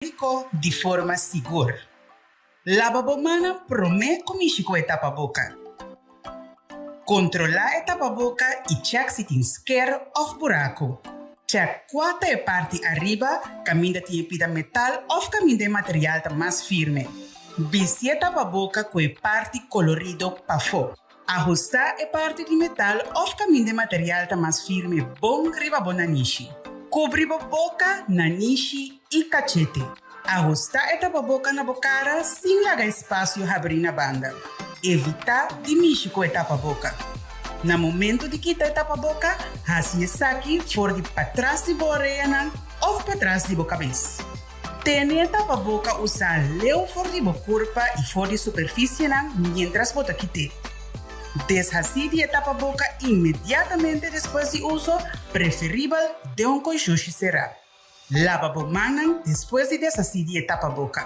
Rico di forma sigur. Laba bo mannan promé ku mishi ku e tapaboka. Kontrolá e tapaboka i chèk si tin sker òf buraku. Chèk kua ta e parti ariba kaminda tin e pida metal òf kaminda e material ta mas firme. Bisti e tapaboka ku e parti kolorido pafó. Ahustá e parti di metal òf kaminda e material ta mas firme bon riba bo nanishi. Kubri bo boka, nanishi i kachete. Ahustá e tapaboka na bo kara sin laga espasio habrí na banda. Evitá di mishi ku e tapaboka. Na momentu di kita e tapaboka, hasi esaki for di patras di bo oreanan òf patras di bo kabes. Tene e tapaboka usá leu for di bo kurpa i for di superfisienan miéntras bo ta kit'é. Deshasí di e tapaboka inmediatamente despues di uso, preferibel den un konshushi será. Laba bo mannan despues di deshasí di e tapaboka.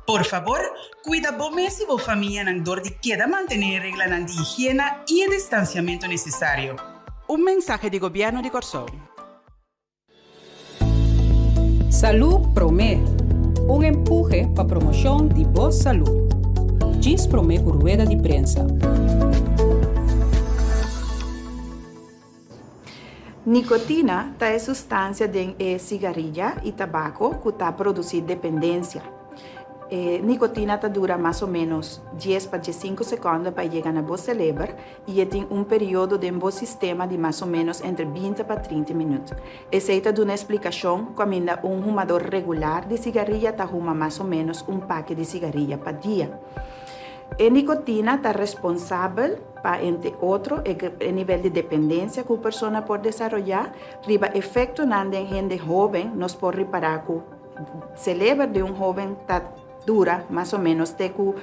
Por fabor, kuida bo mes i bo famianan dor di keda mantené e reglanan di higiena i e distansiamentu nesesario. Un mensahe di Gobièrnu di Kòrsou. Salú Promé, un empuhe pa promoshon di bo salú. Djis promé ku rueda di prensa. Nikotina ta e sustansia den e sigaria i tabako ku ta produsí dependensia. E nikotina ta dura mas o ménos dies pa diesinku sekònde pa e yega na bo seleber i e tin un periodo den bo sistema di mas o ménos entre binti pa trinta minüt. Esei ta duna esplikashon kaminda un humador regular di sigaria ta huma mas o ménos un pake di sigaria pa dia. E nikotina ta responsabel pa, entre otro, e nivel di dependensia ku un persona por desaroyá. Riba efektonan den hende hóben nos por ripará ku seleber di un hóben ta. Dura mas o ménos te ku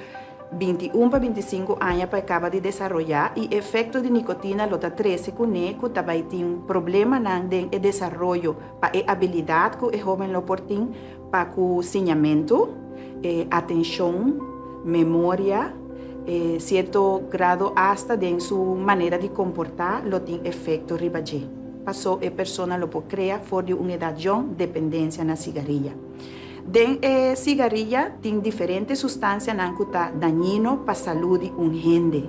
21 pa 25 aña pa e kaba di desaroyá i efekto di nikotina lo ta trese kuné ku ta bai tin problemanan den e desaroyo pa e abilidat ku e hóben lo por tin pa ku siñamentu, e atenshon, memoria, e sierto grado asta den su manera di komportá lo tin efekto riba dje. Pasó e persona lo por krea for di un edat yòn dependensia na sigaria. Den e sigaria tin diferente sustansianan ku ta dañino pa salú di un hende.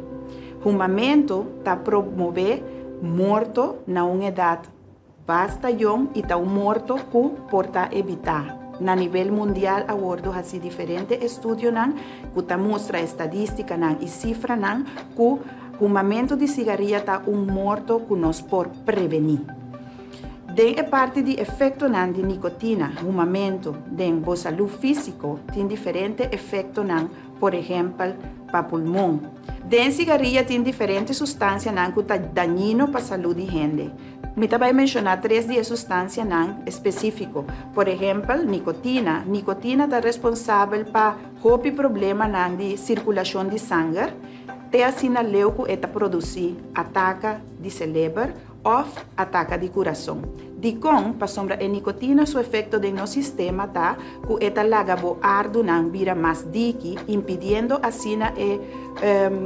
Humamentu ta promové morto na un edat basta yong i ta un morto ku por ta evitá. Na nivel mundial a wordu hasi diferente estudionan ku ta mustra estadístikanan i sifranan ku humamentu di sigaria ta un morto ku nos por prevení. Den e parti di efektonan di nikotina, humamentu, den bo salú físiko tin diferente efektonan, por ehèmpel pa pulmon. Den sigaria tin diferente sustansianan ku ta dañino pa salú di hende. Mi ta bai menshoná tres di e sustansianan espesífiko. Por ehèmpel, nikotina. Nikotina ta responsabel pa hopi problemanan di sirkulashon di sanger, te asina leu ku e ta produsí ataka di seleber, òf ataka di kurason. Dikon? Pasobra e nikotina su efekto den nos sistema ta ku e ta laga bo ardunan bira mas diki, impidiendo asina e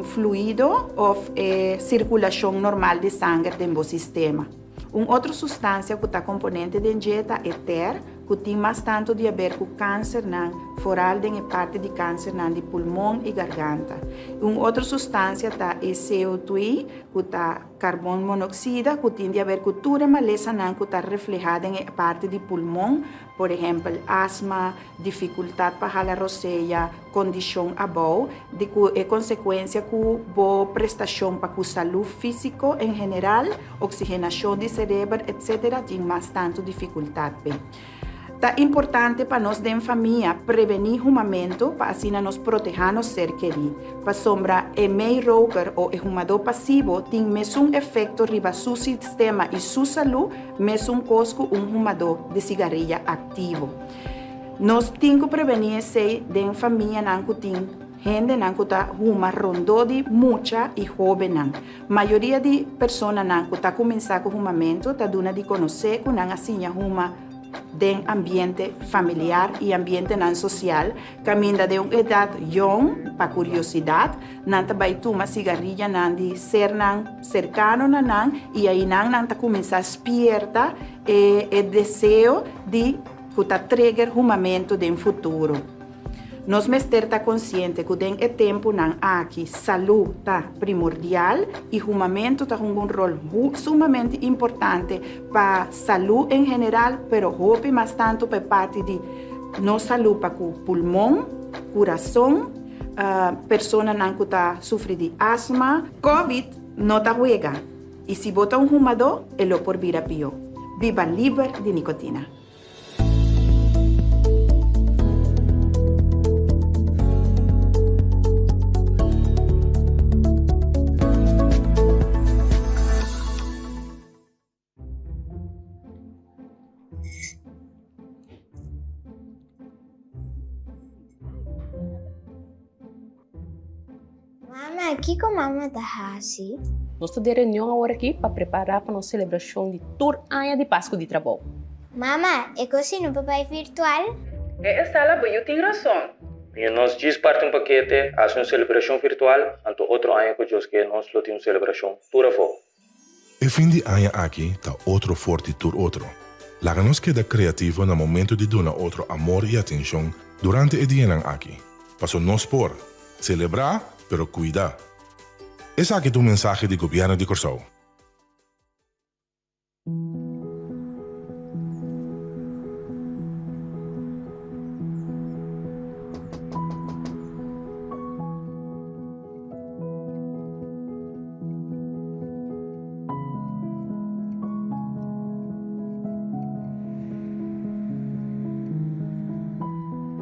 fluido òf e sirkulashon normal di sanger den bo sistema. Un otro sustansia ku ta komponente den dje ta e ter, ku tin mas tantu di haber ku kansernan, foral den e parti di kansernan di pulmon i garganta. Un otro sustansia ta e CO2, ku ta. Karbon monoksida ku tin di haber ku tur e malesanan ku ta reflehá den e parti di pulmon, por ehèmpel asma, difikultat pa hala rosea, kondishon abou, di ku e konsekuensia ku bo prestashon pa ku salú físiko en general, oksigenashon di sereber, etc. Tin mas tantu difikultat p'e. Ta importante pa nos den famia prevení humamentu pa asina nos protehá nos ser kerí, pasobra e meiroker o e humadó pasivo tin mesun efekto riba su sistema i su salú mesun kos ku un humadó di sigaria aktivo. Nos tin ku prevení esei den famianan ku tin hendenan ku ta huma rondó di mucha i hóbennan. Mayoria di personanan ku ta kuminsá ku humamentu ta duna di konosé ku nan a siña huma den ambiente familiar i ambientenan sosial, kaminda den un edat yong, pa kuriosidat, nan ta bai tuma sigariyanan di sernan serkano na nan i ainan nan ta kuminsá spierta e e deseo di. ku ta trigger humamentu den futuro. Nos mester ta konsiente ku den e tempunan aki salú ta primordial i humamentu ta hunga un ròl sumamente importante pa salú en general, pero hopi mas tantu pa e parti di nos salú pa ku pulmon, kurason, personanan ku ta sufri di asma. Covid no ta wega i si bo ta un humadó e lo por bira pió. Biba liber di nikotina. Mama, kiko mama ta hasi? Nos ta den reunion aworakí pa prepará pa nos selebrashon di tur aña di Pasku di Trabou. Mama, e kos si no por bai virtual? E esala bo yu tin rason. Mira nos djis parti un pakete, hasi un selebrashon virtual, anto otro aña ku Dios ke nos lo tin un selebrashon tur afó. E fin di aña aki ta otro for di tur otro. Laga nos keda kreativo na momento di duna otro amor i atenshon durante e dianan aki. Paso nos por selebrá, pero kuida. Esaki ta un mensahe di Gobièrnu di Kòrsou.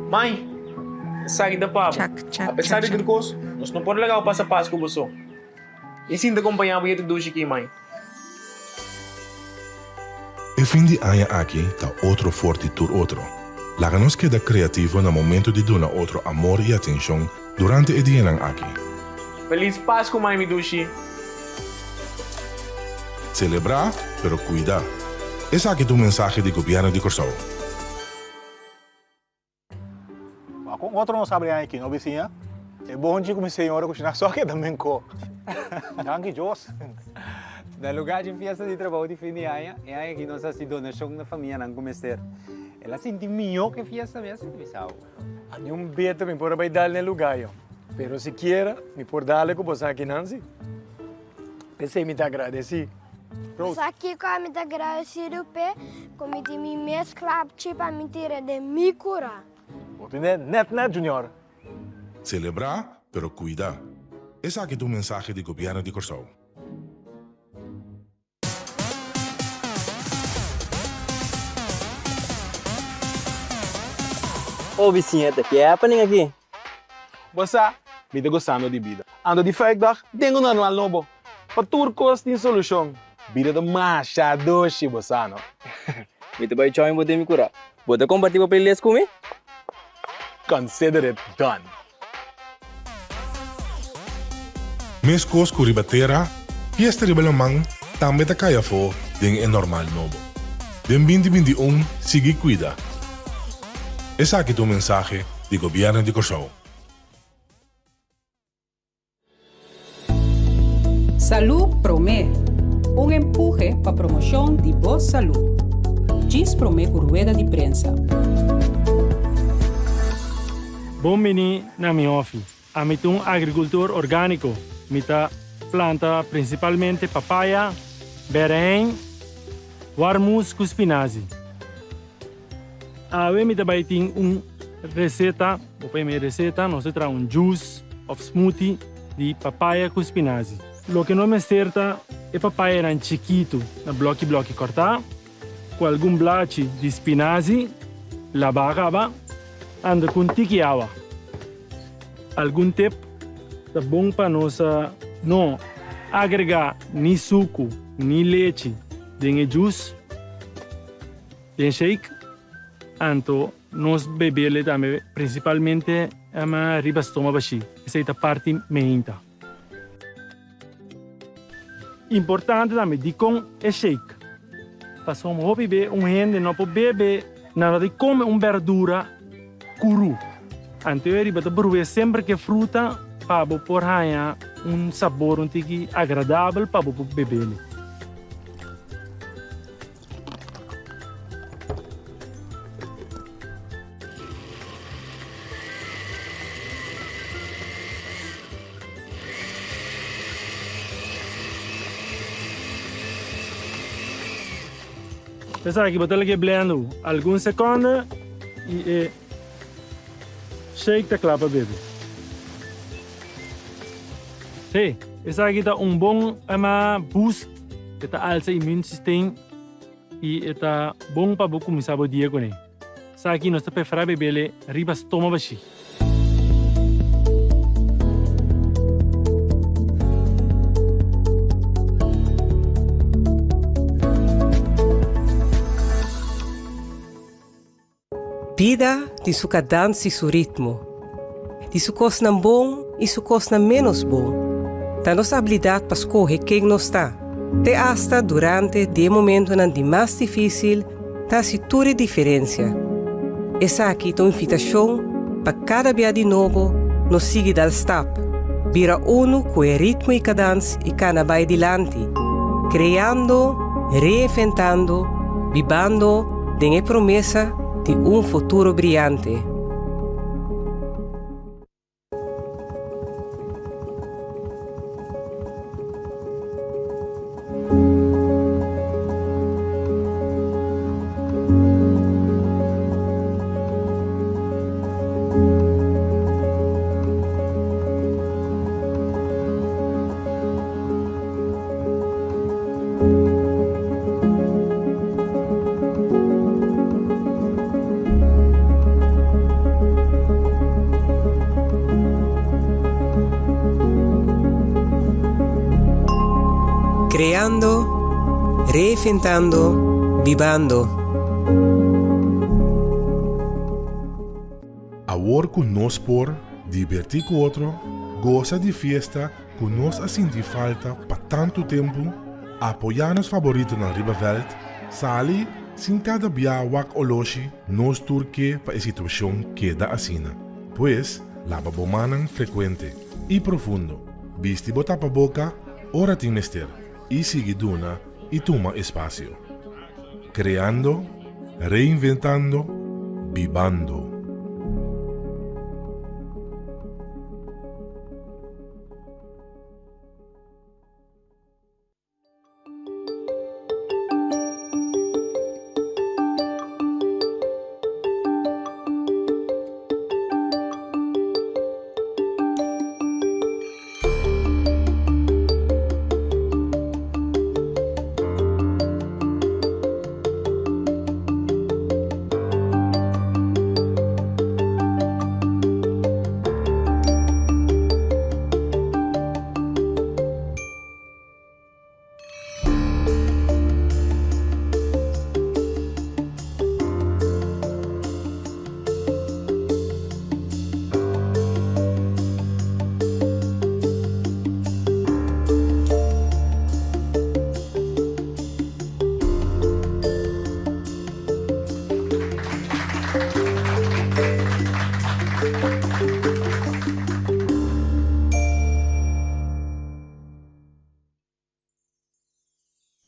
Mai, esaki ta pa bo. Apesar di tur kos, nos no por laga bo pasa pas ku bo so. I sinta kompañá bo yeta dushi aki, mai. E fin di aña aki ta otro for di tur otro. Laga nos keda kreativo na momento di duna otro amor i atenshon durante e dianan aki. Feliz Pascu mai mi dushi. Selebrá, pero kuida. Esaki ta un mensahe di Gobièrnu di Kòrsou. Ma kon otro nos habri aña aki, no bisiña? E bonchi ku mi señora kushiná so a keda menkó. Danki Dios. Na lugá dje fiesta di trabou di fin di aña, e aña aki nos a hasi donashon na famianan ku mester. El a sinti mihó ku e fiesta mes, mi ta bisa bo. A niun beta mi por a bai dal na e lugá yo, pero sikiera mi por dale ku boso aki nan si. P'esei mi ta agradesí. Rose. Sa kiko ami ta gradesido p'e ku mi tin mi mes klapchi pa mi tira den mi kura. Bo tin e net net, Junior. Selebrá, pero kuida. Esaki ta un mensahe di Gobièrnu di Kòrsou. Oh bisiña, ta ke happening aki? Bo sa, mi ta gosando di bida. Ando di vijfdag den un normal nobo. Pa tur kos tin solushon. Bida ta masha dushi, bo sa no? Mi ta bai join bo den mi kura. Bo ta kompartí bo playlist ku mi? Consider it done! Meskos ku riba tera, fiesta riba laman tambe ta kai afó den e normal nobo. Den 2021 sigui kuida. Esaki ta un mensahe di Gobièrnu di Kòrsou. Salú Promé, un empuhe pa promoshon di bo salú. Djis promé ku rueda di prensa. Bon bini na mi hòfi. Ami ta un agrikultor orgániko. Mi ta planta prinsipalmente papaya, bèrèin, warmus ku spinazi. Awe mi ta bai tin un reseta, bo por yama e reseta, nos ta traha un juice of smoothie di papaya ku spinazi. Loke nos mester ta e papayanan chikitu na bloki bloki kòrtá, ku algun blachi di spinazi labá kaba, anda ku un tiki awa. Algun tip ta bon pa nos no agregá ni suku ni lechi den e juice. Den shake, anto nos bebele tambe principalmente riba stoma bashi, esey ta parti meinta. Importante tambe dikon e shake, pasobra hopi be un hende no por bebe nada di come un berdura kuru, anto e riba ta bruhe semper ke fruta pa bo por haña un sabor un tiki agradabel pa bo por bebele. Esaki bo ta lag'é blend algun sekonde i e shake ta kla pa bebe. Sí, esaki ta un bon boost, e ta alsa immuunsysteem i e ta bon pa bo kuminsá bo dia kuné. Esaki nos ta preferá bebele riba stoma bashí. Bida tin su kadans i su ritmo. Tin su kosnan bon i su kosnan ménos bon. Ta nos abilidat pa skohe ken nos ta, te asta durante di e momentonan di mas difísil, ta hasi tur e diferensia. Esaki ta un invitashon pa kada bia di nobo nos sigui dal stap, bira unu ku e ritmo i kadans i kana bai dilanti, kreando, reinventando, bibando den e promesa di un futuro briante. Creando, reinventando, bibando. Awor cu nos por diberti cu otro, goza di fiesta cu nos a sinti falta pa tantu tempu, apoyá nos faboritonan riba vèlt, sali sin kada bia wak oloshi, nos tur ke pa e situashon keda asina. Pues, laba bo mannan frekuente i profundo, bisti bo tapaboka ora tin mester i sigui duna i tuma espasio. Kreando, reinventando, bibando.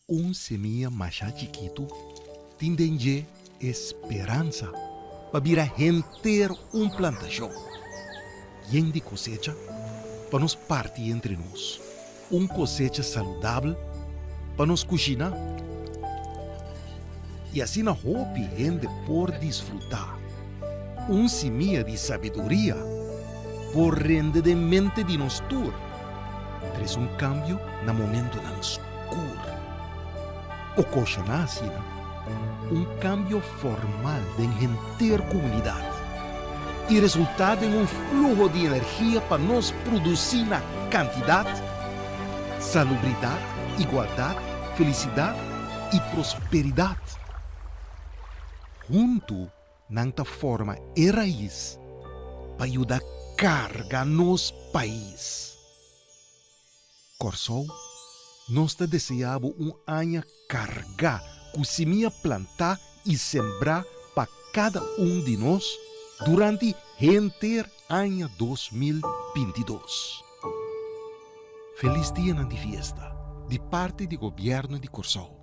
Un semia masha chikitu tin den dje e speransa pa bira henter un plantashon yen di kosecha pa nos parti entre nos, un kosecha saludabel pa nos kushiná i asina hopi hende por disfrutá. Un simia di sabiduria por rende den mente di nos tur, trese un kambio na momentonan skur. Okashoná asina un kambio formal den henter komunidat i resultá den un fluho di energia pa nos produsí na kantidat, salubridat, igualdat, felisidat i prosperidat. Huntu nan ta forma e rais pa yuda karga nos pais. Kòrsou, nos ta deseá bo un aña kargá ku simia plantá i sembrá pa kada un di nos durante henter aña 2022. Felis dianan di fiesta di parti di Gobièrnu di Kòrsou.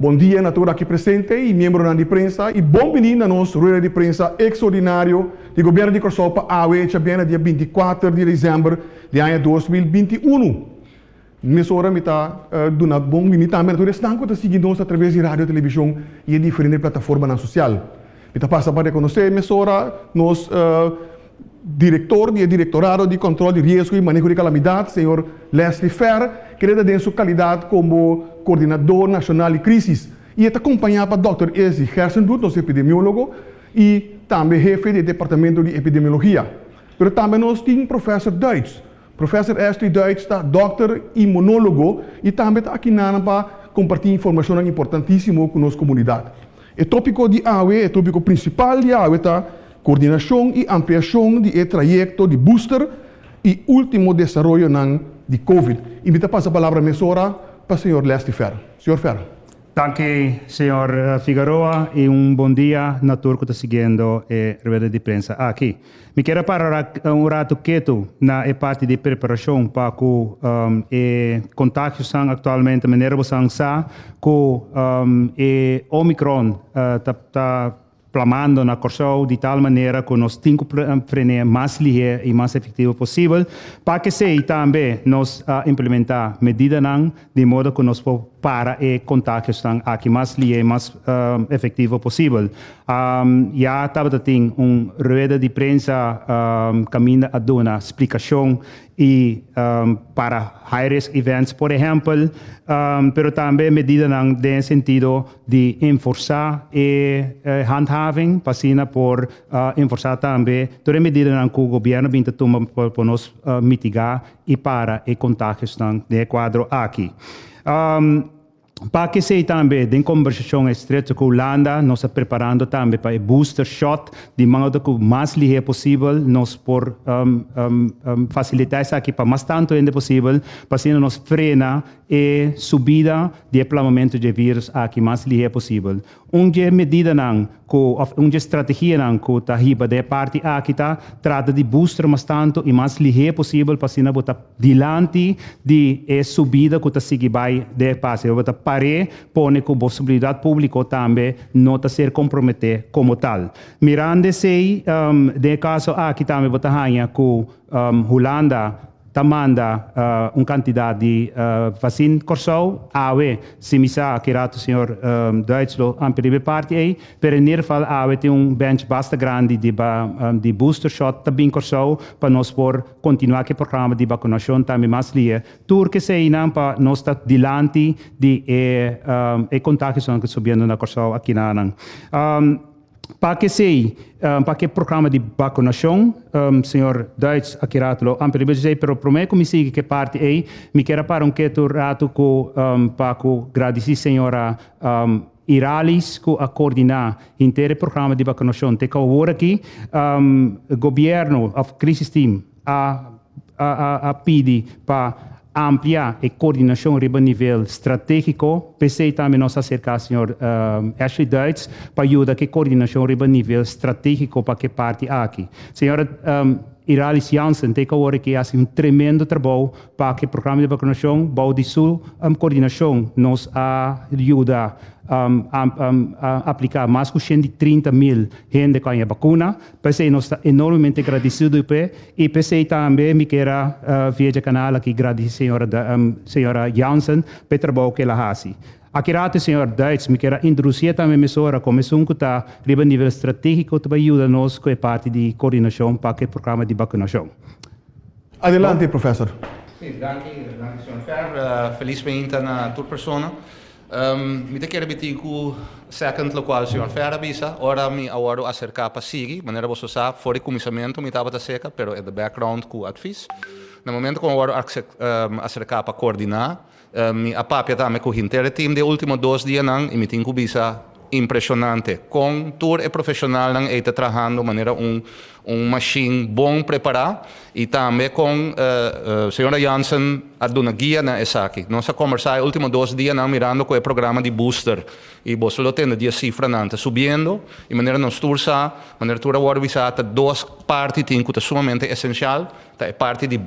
Bon dia na tur aki presente i miembronan di prensa i bon bini na nos rueda di prensa ekstraordinario di Gobièrnu di Kòrsou pa awe djabièrnè dia 24 di desèmber di aña 2021. Mesora mi ta duna bon bini tambe na tur esnan ku ta sigui nos atraves di radio, televishon i e diferente plataformanan sosial. Mi ta pasa pa rekonosé mesora nos Direktor di e Direktorado di Kòntròl di Riesgo i Maneho di Kalamidat, señor Leslie Fer, kende ta den su kalidat komo Kordinadó Nashonal di Krísis i e ta kompañá pa dòkter Izzy Gerstenbluth, nos epidemiólogo i tambe hefe di e Departamento di Epidemiologia. Pero tambe nos tin Profèser Duits. Profèser Ashley Duits ta dòkter inmunólogo i tambe ta akinan pa kompartí informashonnan importantísimo ku nos komunidat. E tópiko di awe, e tópiko prinsipal di awe ta Kordinashon i ampliashon di e trayekto di booster i último desaroyonan di Covid. I mi ta pasa palabra mesora pa señor Leslie Fer. Señor Fer. Danki señor Figaroa i un bon dia na tur ku ta siguiendo e rueda di prensa aki. Mi kier a para un ratu ketu na e parti di preparashon pa ku e kontagiosan aktualmente manera bosan sa ku e Omicron ta plamando na Kòrsou di tal manera ku nos tin ku fren'é mas lihé i mas efektivo posibel. Pa kesei tambe nos a implementá medidanan di modo ku nos por para e kontagiosnan aki mas lihé i mas efektivo posibel. Ya tabata tin un rueda di prensa kaminda a duna splikashon i para high risk events por ehèmpel, pero tambe medidanan den e sentido di enforsá e handhaving pa asina por enforsá tambe tur e medidanan ku gobièrnu bin ta tuma pa nos mitigá i para e kontagiosnan den e kuadro aki. Pa kesei tambe den kombersashon estrecho ku Hulanda nos ta preparando tambe pa e booster shot di modo ku mas lihé posibel nos por fasilitá esaki pa mas tantu hende posibel pa asina nos frena e subida di e plamamentu dje virus aki mas lihé posibel. Un dje medidanan ku òf un dje strategianan ku ta hiba den e parti aki ta trata di booster mas tantu i mas lihé posibel pa asina bo ta dilanti di e subida ku ta sigui bai den e pase. Bo ta par'é pone ku bo salubridat públiko tambe no ta ser komprometé komo tal. Mirando esei, den e kaso aki tambe bo ta haña ku Hulanda Ta manda un kantidat di vasin Kòrsou awe. Si mi sa ki ratu señor Duits lo amplia riba e parti ei, pero in ieder geval awe tin un bench basta grandi di di booster shot ta bin Kòrsou pa nos por kontinuá ku e programa di bakunashon tambe mas lie. Tur keseinan pa nos ta dilanti di e e kontagionan ku ta subiendo na Kòrsou akinanan. Pa kesei, pa ke programa di bakunashon, señor Duits a kira lo amplia riba dje, pero promé ku mi sigui ke parti ei, mi kier a para un ketu ratu ku pa ku gradisí señora Iralis ku a koordiná henter e programa di bakunashon te ku awor aki. Gobièrnu òf crisis team a a pidi pa amplia e koordinashon riba nivel stratégiko. P'esei tambe nos a aserká señor Ashley Duits pa yuda ku e koordinashon riba nivel stratégiko pa ku e parti aki. Señora Iralis Jansen te ku awor aki a hasi un tremendo trabou pa ku e programa di vakunashon. Bou di su koordinashon nos a yuda apliká mas ku 130 mil hende ku a haña bakuna. P'esei nos ta enormemente gradisido p'e i p'esei tambe mi kier a via dje kanal aki gradisi señora señora Jansen p'e trabou ku el a hasi. Aki rato señor Duits mi kier a introdusié tambe mesora komo esun ku ta riba nivel stratégiko ta bai yuda nos ku e parti di koordinashon pa ku e programa di bakunashon. Adelante professor. Sí, danki, danki señor Fer. Felis meinta na tur persona. Mi ta kere biti ku second lokual señor Fer a bisa. Ora mi a wòrdu aserká pa sigui, manera boso sa, for di kuminsamentu mi tabata seka, pero e the background ku advies. Na momento ku mi a wòrdu aserká pa koordiná, mi a papia tambe ku henter e team di e último dos dianan i mi tin ku bisa impreshonante kon tur e profeshonalnan ei ta trahando manera un un mashin bon prepará i tambe kon señora Jansen a duna guia na esaki. Nos a kombersá e último dos dianan mirando ku e programa di booster i boso lo tende di e sifranan ta subiendo i manera nos tur sa, manera tur a wòrdu bisá ta dos parti tin ku ta sumamente esensial, ta e parti di.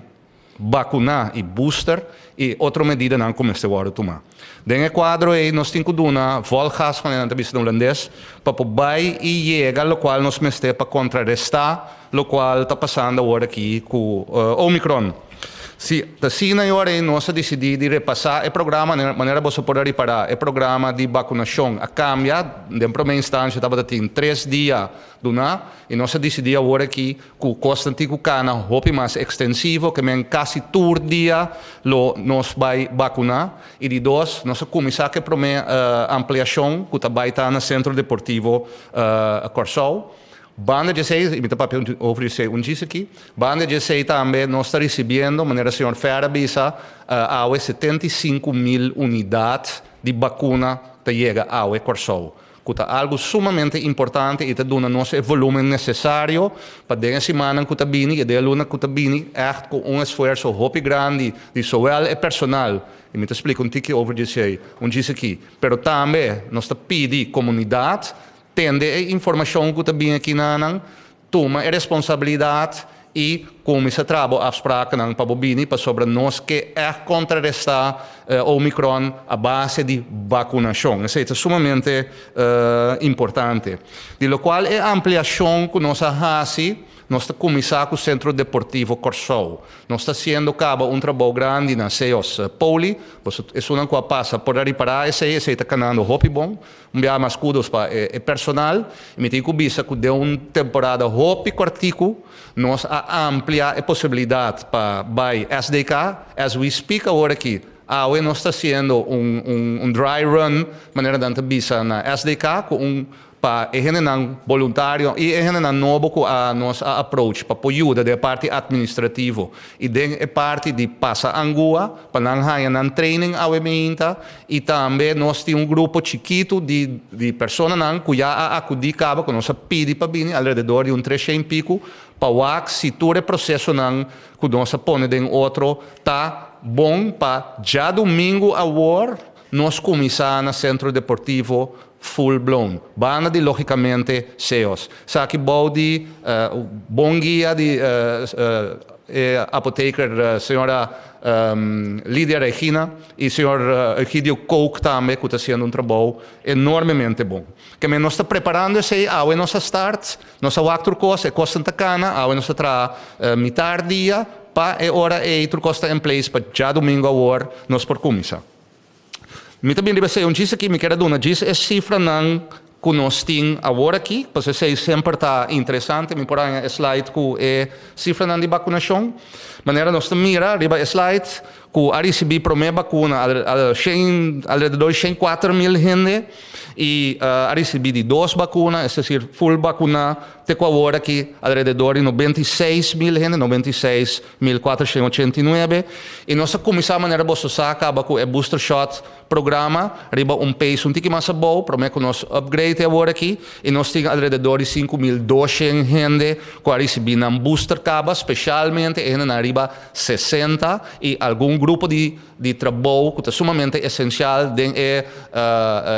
Bakuná i booster i otro medidanan ku mester wòrdu tumá. Den e kuadro ei nos tin ku duna vol gas, manera nan ta bisa na hulandes, pa por bai i yega lokual nos mester pa kontrarestá lokual ta pasando awor aki ku Omicron. Si ta asina e ora ei nos a disidí di repasá e programa, manera boso por a ripará e programa di bakunashon a kambia, den promé instansia tabata tin tres dia duná i nos a disidí awor aki ku kosnan tin ku kana hopi mas ekstensivo, ke men kasi tur dia lo nos bai bakuná. I di dos, nos a kuminsá ku e promé ampliashon ku ta bai ta na Sentro Deportivo Kòrsou. Banda di esei, i mi ta papia over di esei un djis aki, banda di esei tambe nos ta risibiendo, manera señor Fer a bisa, awe 75,000 unidat di bakuna ta yega awe Kòrsou. ku ta algu sumamente importante i ta duna nos e volumen nesesario pa den e simannan ku ta bini i den e luna ku ta bini ègt ku un esfuerso hopi grandi di sowel e personal, i mi ta splika un tiki over di esei un djis aki, pero tambe nos ta pidi komunidat tende e informashon ku ta bini aki na nan, Tuma e responsabilidat i kuminsá traha bo afsprakennan pa bo bini pasobra nos ke ègt kontrarestá Omicron a base di bakunashon. Esei ta sumamente importante. Di lokual e ampliashon ku nos a hasi, nos ta kuminsá ku Sentro Deportivo Kòrsou. Nos ta hasiendo kaba un trabou grandi na Seos Poli. Boso esunnan ku a pasa por a ripará esei, esei ta kanando hopi bon. Un biaha mas kudos pa e personal. Mi tin ku bisa ku den un temporada hopi kòrtiku nos a amplia e posibilidat pa bai SDK. As we speak awor aki, awe nos ta hasiendo un un dry run manera nan ta bisa na SDK ku un pa e hendenan boluntario i e hendenan nobo ku a nos a approach pa por yuda den e parti administrativo i den e parti di pasa angua pa nan haña nan training awe meinta. I tambe nos tin un grupo chikitu di di personanan ku ya a akudí kaba ku nos a pidi pa bini, alrededor di un treshen piku, pa wak si tur e prosesonan ku nos a pone den otro ta bon pa djadumingu awor nos kuminsá na Sentro Deportivo full blown. Banda di lógikamente Seos. Esaki bou di bon guia di e apoteker señora Lidia Regina i señor Egidio Kook tambe ku ta hasiendo un trabou enormemente bon. Keme nos ta preparando esei, awe nos a start, nos a wak tur kos, e kosnan ta kana, awe nos ta traha mitar dia pa e ora ei tur kos ta in place pa djadumingu awor nos por kuminsá. Mi ta bin riba esei un djis aki, mi kier a duna djis e sifranan ku nos tin awor aki, pasobra esei semper ta interesante. Mi por haña e slide ku e sifranan di bakunashon. Manera nos ta mira riba e slide ku a risibí promé bakuna alrededor di 104,000 hende i a risibí di dos bakuna, es desir full bakuná te ku awor aki alrededor di 96,000 hende, 96,489. I nos a kuminsá manera boso sa kaba ku e booster shot programa riba un pace un tiki mas abou promé ku nos upgrade e awor aki i nos tin alrededor di 5200 hende ku a risibí nan booster kaba, spesialmente e hendenan riba 60 i algun grupo di di trabou ku ta sumamente esensial den e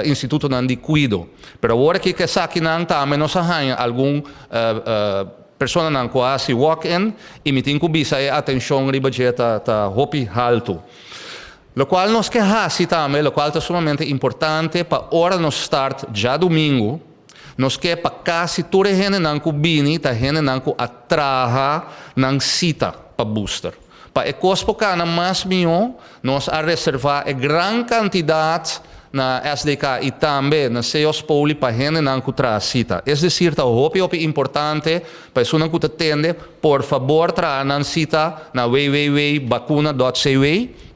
institutonan di kuido. Pero awor aki ku esakinan tambe nos a haña algun personanan ku a hasi walk-in i mi tin ku bisa e atenshon riba dje ta ta hopi haltu. Lokual nos ke hasi tambe, lokual ta sumamente importante pa ora nos start djadumingu, nos ke pa kasi tur e hendenan ku bini ta hendenan ku a traha nan sita pa booster. Pa e kos por kana mas mihó, nos a reservá e gran kantidat na SDK i tambe na Seos Poli pa hendenan ku traha sita. Es desir, ta hopi hopi importante pa esunnan ku ta tende, por fabor traha nan sita na www.bakuna.cw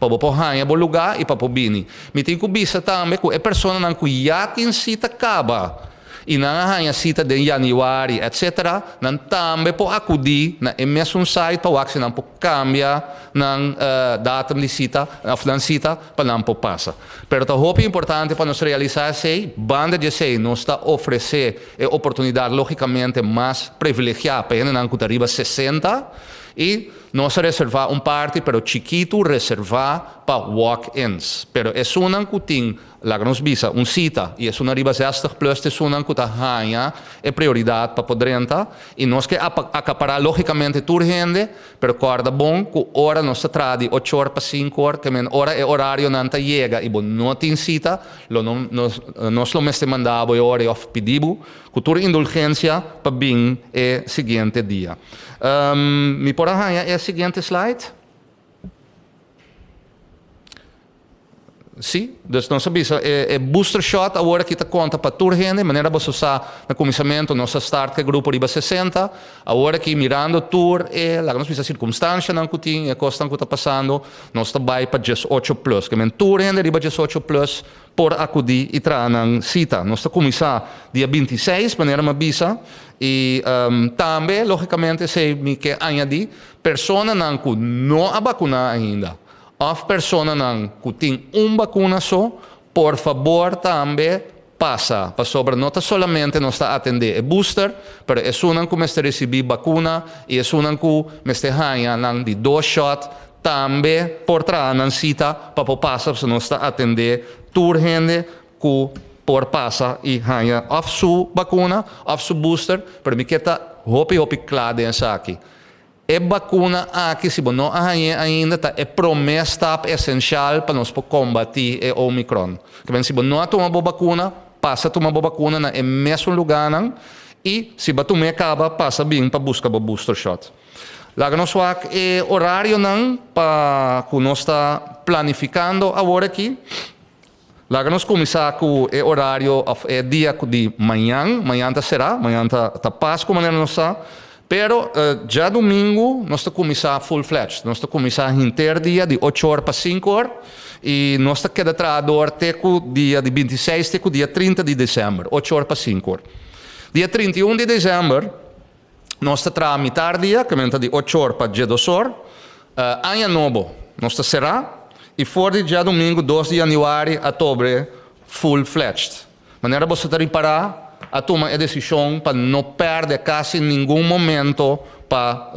pa bo por haña bo lugá i pa por bini. Mi tin ku bisa tambe ku e personanan ku ya tin sita kaba i nan a haña sita den yanüari etc. Nan tambe por akudí na e mesun site pa wak si nan por kambia nan datum di sita òf nan sita pa nan por pasa. Pero ta hopi importante pa nos realisá esei. Banda di esei nos ta ofresé e oportunidat lógikamente mas privilegiá pa hendenan ku ta riba 60 i. Nos a reservá un parti pero chikitu reservá pa walk-ins. Pero esunnan ku tin, laga nos bisa, un sita i esunnan riba zestig plus ta esunnan ku ta haña e prioridat pa por drenta. I nos ke akapará lógikamente tur hende, pero kòrda bon ku ora nos ta traha di ocho or pa sinku or, ke men ora e orarionan ta yega i bo no tin sita, lo no nos nos lo mester manda bo e ora ei òf pidi bo ku tur indulgensia pa bin e siguiente dia. Mi por a haña e siguiente slide? Sí, dus nos a bisa e e booster shot awor aki ta konta pa tur hende, manera boso sa na kuminsamentu nos a start ku e grupo riba 60, awor aki mirando tur e laga nos bisa sirkumstanshanan ku tin, e kosnan ku ta pasando, nos ta bai pa 18 plus. Ke men tur hende riba 18 plus por akudí i traha nan sita. Nos ta kuminsá dia 26, manera mi a bisa, i tambe lógikamente esei mi ke añadí, personanan ku no a bakuná ainda òf personanan ku tin un bakuna so, por fabor tambe pasa, pasobra no ta solamente nos ta atendé e booster, pero esunnan ku mester risibí bakuna i esunnan ku mester haña nan di dos shòt tambe por traha nan sita pa por pasa pasobra nos ta atendé tur hende ku por pasa i haña òf su bakuna òf su booster, pero mi ke ta hopi hopi kla den esaki. E bakuna aki si bo no a hañ'é ainda ta e promé stap esenshal pa nos por kombatí e Omicron. Kiben si bo no a tuma bo bakuna, pasa tuma bo bakuna na e mesun lugánan i si bo a tum'é kaba pasa bin pa buska bo booster shot. Laga nos wak e orarionan pa ku nos ta planifikando awor aki. Laga nos kuminsá ku e orario òf e dia ku di mañan. Mañan ta será, mañan ta ta Pasku manera nos sa. Pero djadumingu nos ta kuminsá full fledged. Nos ta kuminsá henter dia di ocho or pa sinku or i nos ta keda traha dor te ku dia di 26 te ku dia 30 di desèmber, ocho or pa sinku or. Dia 31 di desèmber Nos ta traha mitar dia, ke men ta di ocho or pa djedos or. Aña nobo nos ta será i for di djadumingu 2 di yanüari a tobre full fledged. Manera boso ta ripará a tuma e desishon pa no pèrdè kasi ningun momento pa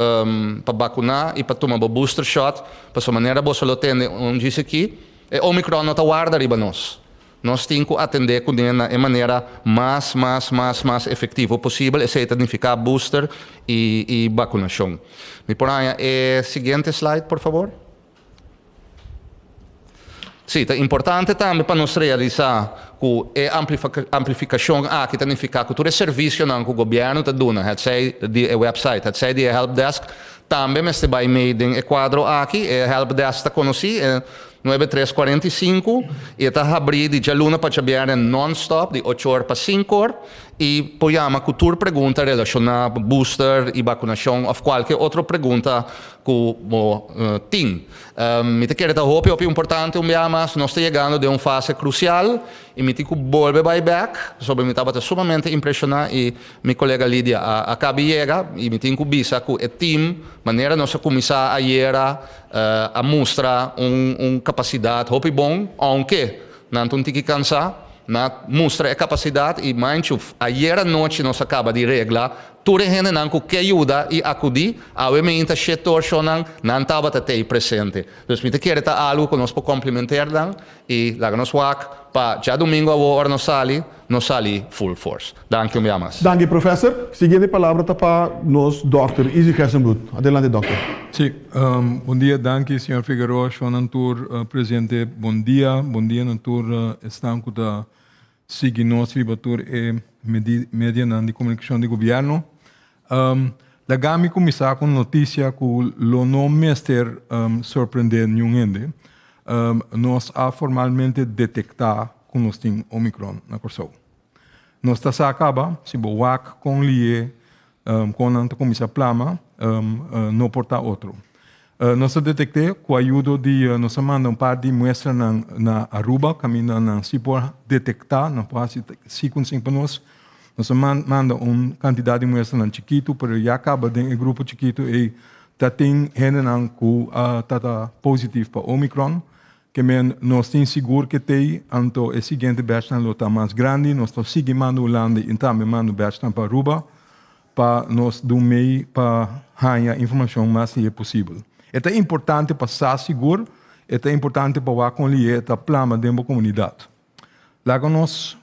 pa bakuná i pa tuma bo booster shot, pasobra manera boso lo tende un djis aki, e Omicron no ta warda riba nos. Nos tin ku atendé kuné na e manera mas, mas, mas, mas efektivo posibel, esei ta nifiká booster i i bakunashon. Mi por haña e siguiente slide, por fabor? Sí, ta importante tambe pa nos realisá ku e amplifikashon aki ta nifiká ku tur e servisionan ku gobièrnu ta duna, hetsei di e website, hetsei di e helpdesk, tambe mester bai mee den e kuadro aki. E helpdesk ta konosí, e Nuebe tres 45 i e ta habrí di djaluna pa djabièrnè nònstòp di ocho or pa sinku or i por yama ku tur pregunta relashoná booster i bakunashon òf kualke otro pregunta ku bo tin. Mi ta kere ta hopi hopi importante un bia mas nos ta yegando den un fase krusial i mi tin ku bolbe bai bèk pasobra mi tabata sumamente impreshoná i Mi kolega Lidia a a kabi yega i mi tin ku bisa ku e tim manera nos a kuminsá ayera a mustra un un kapasidat hopi bon ounke nan ta un tiki kansá nan a mustra e kapasidat i manchu ayera nochi nos a kaba di regla tur e hendenan ku ke yuda i akudí awe meinta shete or shownan nan tabata tei presente dus mi ta kere ta algu ku nos por komplimenter nan I laga nos wak pa djadumingu awor ora nos sali, nos sali full force. Danki un bia mas. Danki Professor. Siguiente palabra ta pa nos Dòkter Izzy Gerstenbluth. Adelante Dòkter. Sí, bon dia, danki señor Figueroa, shownan tur presente, bon dia, bon dia na tur esnan ku ta sigui nos riba tur e medianan di komunikashon di gobièrnu. Laga mi kuminsá ku un notisia ku lo no mester sorprendé niun hende. Nos a formalmente detektá ku nos tin Omicron na Kòrsou. Nos ta sa kaba, si bo wak kon lié kon nan ta kuminsá plama, no por ta otro. Nos a detekt'é ku ayudo di nos a manda un par di muestranan na Aruba kaminda nan si por detektá, nan por hasi sequencing pa nos. Nos a manda un kantidat di muestranan chikitu, pero ya kaba den e grupo chikitu ei ta tin hendenan ku a ta ta positif pa Omicron. Ke men nos tin sigur ke t'ei, anto e siguiente batchnan lo ta mas grandi. Nos ta sigui manda Hulanda i tambe manda batchnan pa Aruba. pa nos dun mei pa haña informashon mas lihé posibel. E ta importante pa sa sigur, e ta importante pa wak kon lihé e ta plama den bo komunidat. Laga nos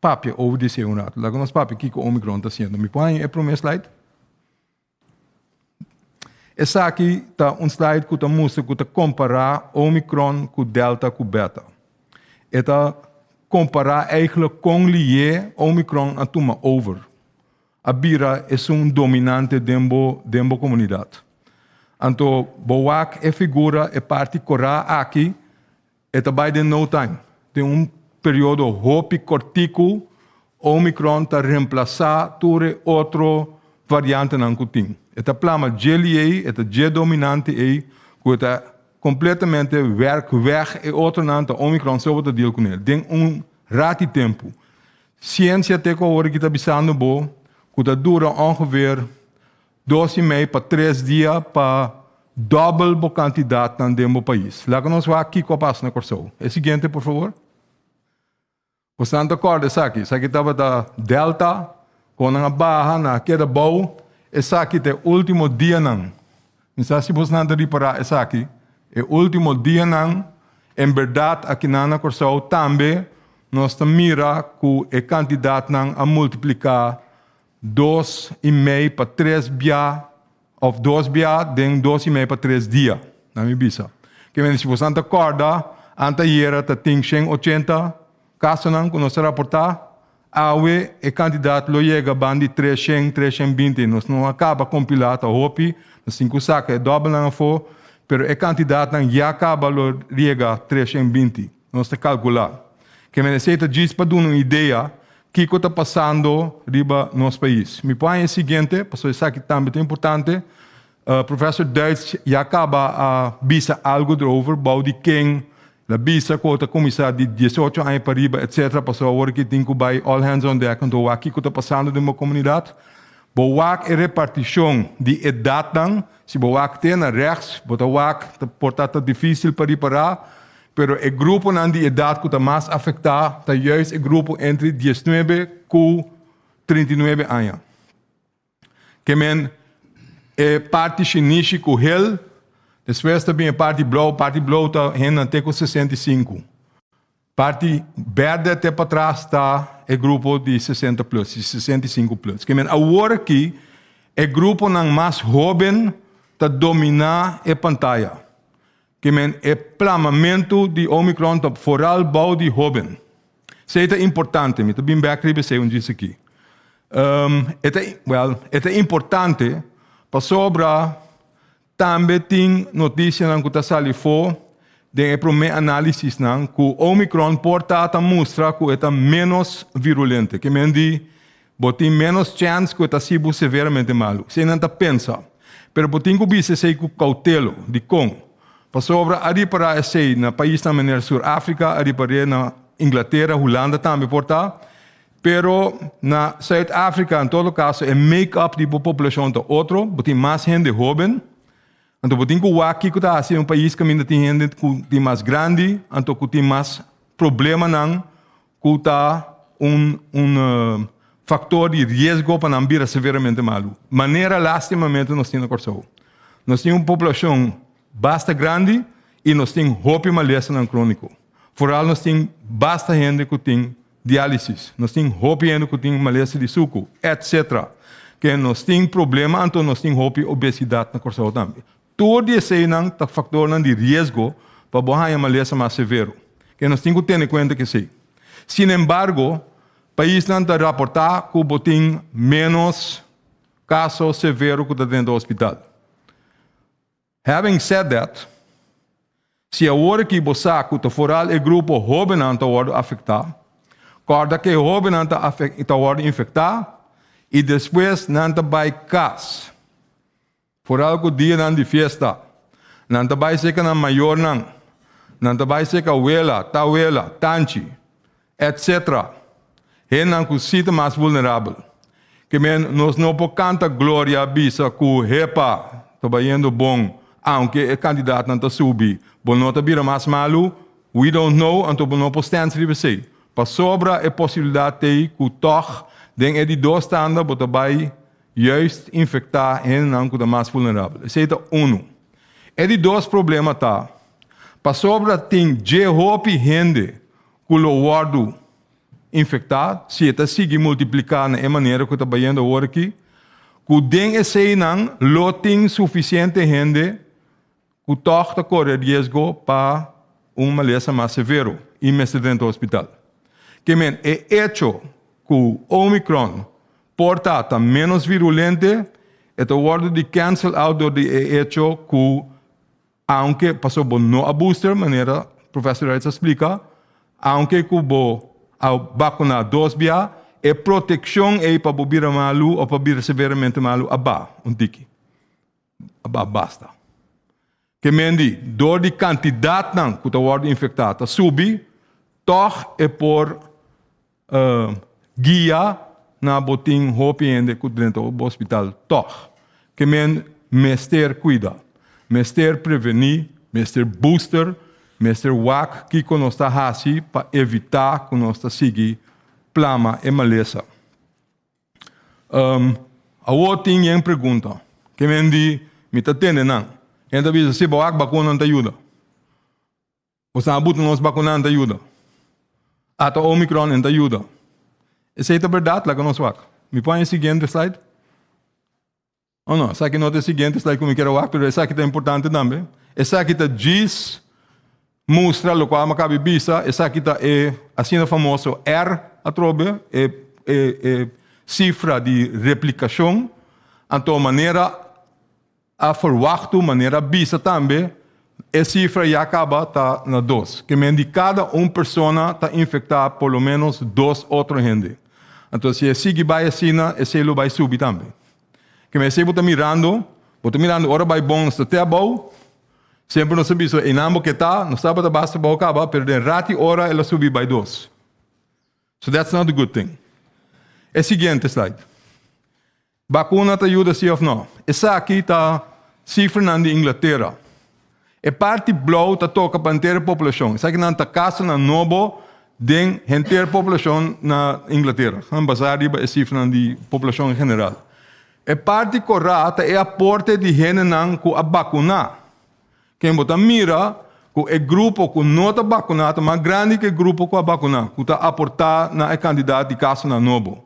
papia over di esei un ratu. Laga nos papia kiko Omicron ta hasiendo. Mi por haña e promé slide? Esaki ta un slide ku ta mustra ku ta kompará Omicron ku Delta ku Beta. E ta kompará eigentlik kon lihé Omicron a tuma over, a bira esun dominante den bo den bo komunidat. Anto bo wak e figura, e parti korá aki, E ta bai den no time. Den un periodo hopi kortiku, Omicron ta remplasá tur e otro variantenan ku tin. E ta plama dje liei, e ta dje dominante ei, ku e ta kompletamente wèrk wèg e otronan, ta Omicron so bo ta deal kuné. Den un rati tempu. Siensia te ku awor aki ta bisando bo ku ta dura ongeveer Dos i mei pa tres dia pa dòbel bo kantidatnan den bo pais. Laga nos wak kiko a pasa na Kòrsou. E siguiente por fabor. Bosnan ta kòrda esaki. Esaki tabata Delta, kon nan a baha, nan a keda bou. Esaki ta e último dianan. Mi sa si bosnan ta ripará esaki. E último dianan, en bèrdat akinan na Kòrsou tambe nos ta mira ku e kantidatnan a multipliká Dos i mei pa tres bia of dos bia den dos i mei pa tres dia, nan mi bisa. Ke mende si bosan ta kòrda, antayera ta tin 180 kasonan ku nos a raportá, awe e kantidat lo yega ban di 300, 320. Nos no a kaba kompilá, ta hopi, nos tin ku saka e dòbelnan afó, pero e kantidatnan ya kaba lo yega 320, nos ta kalkulá. Ke mende esei ta djis pa duna un idea Kiko ta pasando riba nos pais? Mi por haña e siguiente, pasobra esaki tambe ta importante. Professor Duits ya kaba a bisa algu erover, bou di ken el a bisa ku ta kuminsá di 18 aña pa riba etcetera, pasobra awor aki tin ku bai all hands on deck anto wak kiko ta pasando den bo komunidat. Bo wak e repartishon di edatnan, si bo wak te na rechts, bo ta wak ta por ta ta difísil pa ripará, Pero e gruponan di edat ku ta mas afektá ta juist e grupo entre 19 ku 39 aña. Ke men e parti shinishi ku hel, despues ta bin e parti blou, parti blou ta hendenan te ku 65. Parti bèrdè te patras ta e grupo di 60 plus, di 65 plus. Ke men awor aki e gruponan mas hóben ta dominá e pantaya. Ke men e plamamentu di Omicron ta foral bou di hóben. Esei ta importante, mi ta bin bèk riba esei un djis aki. E ta, wèl, e ta importante pasobra tambe tin notisianan ku ta sali afó den e promé análisisnan ku Omicron por ta ta mustra ku e ta ménos virulente. Ke men di bo tin ménos chèns ku e ta hasi bo severamente malu. Esei nan ta pensa. Pero bo tin ku bisa esei ku koutelo. Dikon? Pasobra a ripará esei na paisnan manera Sur Afrika, a ripar'é na Inglatera, Hulanda tambe por ta. Pero na Suid Afrika en todo kaso e make-up di bo populashon ta otro, bo tin mas hende hóben. Anto bo tin ku wak kiko ta hasi den un pais kaminda tin hende ku tin mas grandi, anto ku tin mas problemanan ku ta un un faktor di riesgo pa nan bira severamente malu. Manera lastimamente nos tin na Kòrsou. Nos tin un poblashon basta grandi i nos tin hopi malesanan króniko. Foral nos tin basta hende ku tin diálisis, nos tin hopi hende ku tin malesa di suku, etcetera. Ke nos tin problema anto nos tin hopi obesidat na Kòrsou tambe. Tur di eseinan ta faktornan di riesgo pa bo haña malesa mas severo, ke nos tin ku tene kuenta ku esei. Sinembargo, paisnan ta raportá ku bo tin ménos kaso severo ku ta drenta hospital. Having said that, si awor aki bo sa ku ta foral e grupo hóbennan ta wòrdu afektá, kòrda ku e hóbennan ta ta wòrdu infektá i despues nan ta bai kas. Foral ku dianan di fiesta, nan ta bai serka nan mayornan, nan ta bai serka wela, tawela, tanchi, etc. Hendenan ku si ta mas vulnerabel. Ke men nos no por kanta gloria bisa ku hepa ta bayendo bon aunke e kandidatnan ta subi, bo no ta bira mas malu, we don't know, anto bo no por stèns riba esei. Pasobra e posibilidat t'ei ku tòg den e di dos tanda bo ta bai. Juist infektá hendenan ku ta mas vulnerabel. Esei ta unu. E di dos problema ta, pasobra tin dje hopi hende ku lo wòrdu infektá, si e ta sigui multipliká na e manera ku ta bayendo awor aki, ku den eseinan lo tin sufisiente hende ku tòg ta kore riesgo pa un malesa mas severo i mester drenta hospital. Ke men, e echo ku Omicron por ta ta ménos virulente, e ta wòrdu di cancel out dor di e echo ku aunke pasobra bo no a booster, manera Professor Reitz a splika, aunke ku bo a bakuná dos bia, e protekshon ei pa bo bira malu òf pa bira severamente malu a baha un tiki. A basta. Ke men di, dor di kantidatnan ku ta wòrdu infektá ta subi, tòg e por guia na bo tin hopi hende ku drenta bo hospital tòg. Ke men mester kuida, mester prevení, mester booster, mester wak kiko nos ta hasi pa evitá ku nos ta sigui plama e malesa. Um, awor tin yen pregunta. Ke men di, mi ta tende nan. Yen ta bisa, si bo wak bakuna nan ta yuda. Bo sa buta nos bakuna nan ta yuda. Ata Omicron en ta yuda. Esei ta berdat? Laga nos wak. Mi pon e siguiente slide? Oh no, esaki no ta e siguiente slide ku mi kier a wak, pero esaki ta importante tambe. Esaki ta djis mustra lokual mi a kabi bisa, esaki ta e asina famoso R atrobe, e e e sifra di replikashon. Anto manera a ferwachtu, manera a bisa tambe, e sifra ya kaba ta na dos. Ke men di kada un persona ta infektá por lo ménos dos otro hende. Anto si e sigui bai asina, esei lo bai subi tambe. Ke mester bo ta mirando, bo ta mirando ora bai bon nos ta te abou, semper nos ta bisa einan bo ke ta, nos tabata basta abou kaba, pero den rati ora el a subi bai dos. So that's not a good thing. E siguiente slide. Bakuna ta yuda si of no? Esaki ta sifranan di Inglatera. E parti blou ta toka pa henter e populashon. Esakinan ta kasonan nobo den henter populashon na Inglatera. Nan basá riba e sifranan di populashon en general. E parti korá ta e aporte di hendenan ku a bakuná. Ken bo ta mira ku e grupo ku no ta bakuná ta mas grandi ku e grupo ku a bakuná, ku ta aportá na e kantidat di kasonan nobo.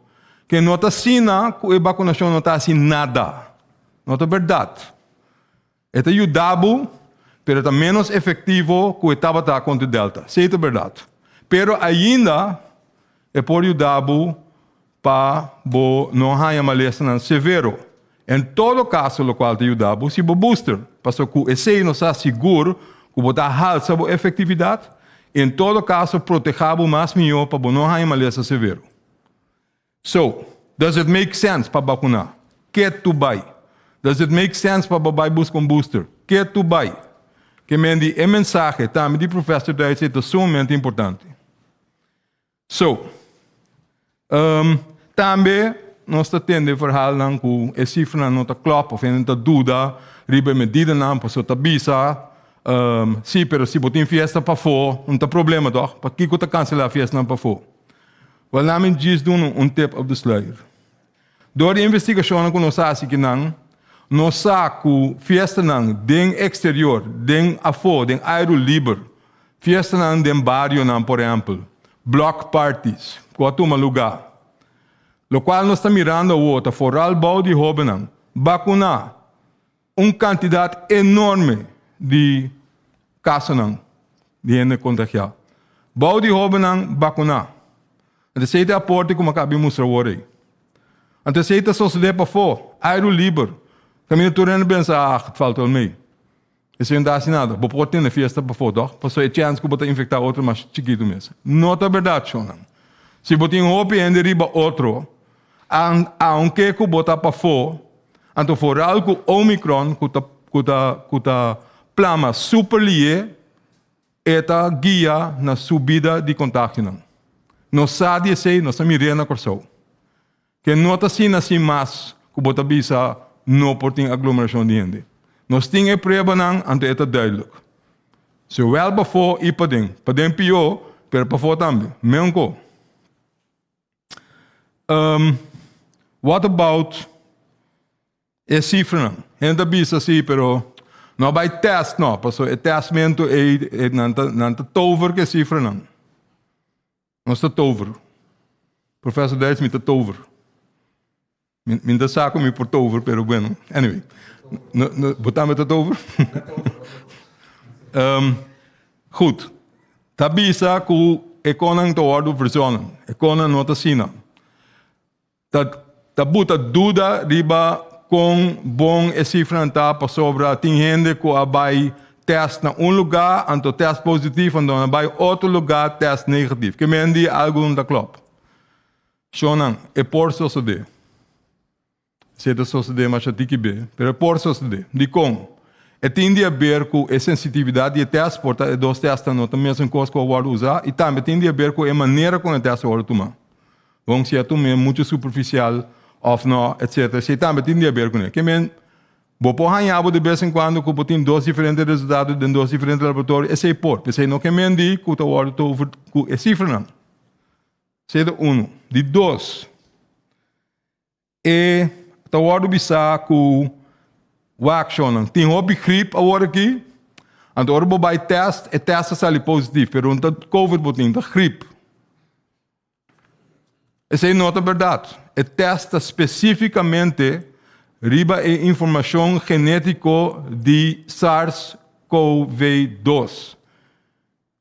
Ken no ta asina ku e bakunashon no ta hasi nada. No ta bèrdat. E ta yuda bo, pero e ta ménos efektivo ku e tabata kontra Delta. Esei ta bèrdat. Pero ainda e por yuda bo pa bo no haña malesanan severo. En todo kaso lokual ta yuda bo si bo booster, pasobra ku esei nos sa sigur ku bo ta halsa bo efektividat i en todo kaso protehá bo mas mihó pa bo no haña malesa severo. So, does it make sense pa bakuná? Ke tu bai? Does it make sense pa bo bai buska un booster? Ke tu bai? Ke men di e mensahe tambe di Professor Duits ei ta sumamente importante. So, um, tambe nos ta tende verhaalnan ku e sifranan no ta klòp of hende ta duda riba e medidanan pasobra ta bisa, um, sí, pero si bo tin fiesta pafó, no ta problema tòg? Pakiko ta kanselá fiestanan pafó? Wel na mi djis duna un tip of the sluier. Door di investigacionnan cu nos a haci kinan, nos sa cu fiestanan den exterior, den afo, den airu liber, fiestanan den barionan por ehempel, block parties, cu a tuma luga. Locual nos ta mirando awo ta vooral bou di hobennan, bacuna, un cantidad enorme di casonan di hende contagia. Bou di hobennan bacuná. Anto esei ta e aporte cu mi a caba di mustra awor ei. Anto esei ta sosode pafó, airu liber. Caminda tur hende pensa, ah, het valt wel mee. Esei no ta haci nada. Bo por tene fiesta pafó, toch? Pasobra e chens cu bo ta infectá otro mas chikitu mes. No ta berdad, shonnan. Si bo tin hopi hende riba otro, aunke cu bo ta pafó, Anto foral ku Omicron ku ta ku ta ku ta plama super lié, e ta guia na subida di kontagionan. Nos sa di esei, nos ta mir'é na Kòrsou. Ke no ta asina sin mas ku bo ta bisa no por tin aglomerashon di hende. Nos tin e pruebanan, anto e ta duidelijk. Zowel pafó i paden. Paden pió, pero pafó tambe. Meunko. Um, what about. E sifranan. Hende ta bisa si, pero no bai test no, paso e testmento ei nan ta nan ta tover ku e sifranan. Nos ta tover. Professor Duits mi ta tover. Mi mi ta sa ku mi por tover, pero bueno, anyway. No, no, bo tambe ta tover? um, goed. Ta bisa ku e konan ta wòrdu verzonnen. E konan no ta asina. Ta ta buta duda riba kon bon e sifranan ta pasobra tin hende ku a bai tèst na un lugá anto tèst positief anto nan a bai otro lugá tèst negatief. Ke men di algu no ta klòp. Shonnan, e por sosodé. Esei ta sosodé masha tiki be, pero e por sosodé. Dikon? E tin di haber ku e sensitividat di e tèst, por ta e dos tèstnan no ta mesun kos ku a wòrdu usá, i tambe tin di haber ku e manera kon e tèst a wòrdu tumá. Bon, si a tum'é muchu superfisial òf nò, etsetera, esei tambe tin di haber kuné. Ke men, bo por haña bo de bes en kuando ku bo tin dos diferente resultado den dos diferente laboratorio, esei por. P'esei no ke men di ku ta wòrdu tover ku e sifranan. Esei ta unu. Di dos, e ta wòrdu bisá ku wak shonnan tin hopi grip awor aki, anto ora bo bai tèst, e tèst ta sali positif, pero no ta covid bo tin, ta grip. Esei no ta bèrdat. E tèst ta spesífikamente riba e informashon genétiko di SARS-CoV-2.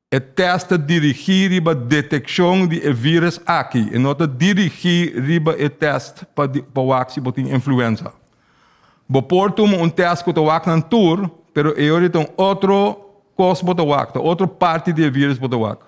E tèst ta dirigí riba detekshon di e vírus aki, e no ta dirigí riba e tèst pa pa wak si bo tin influenza. Bo por tuma un tèst ku ta wak nan tur, pero e ora ta un otro kos bo ta wak, ta otro parti di e vírus bo ta wak.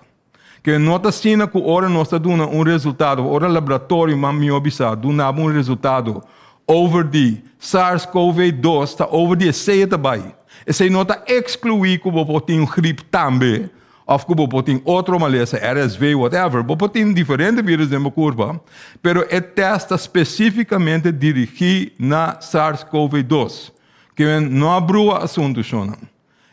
Ke no ta asina ku ora nos ta duna un resultado, ora laboratorio mas mihó bisá duna bo un resultado over di SARS-CoV-2 ta over di esei e ta bai. Esei no ta ekskluí ku bo por tin grip tambe òf ku bo por tin otro malesa, RSV, whatever. Bo por tin diferente vírus den bo kurpa, pero e tèst ta spesífikamente dirigí na SARS-CoV-2. Ke men no a brua asuntu, shonnan.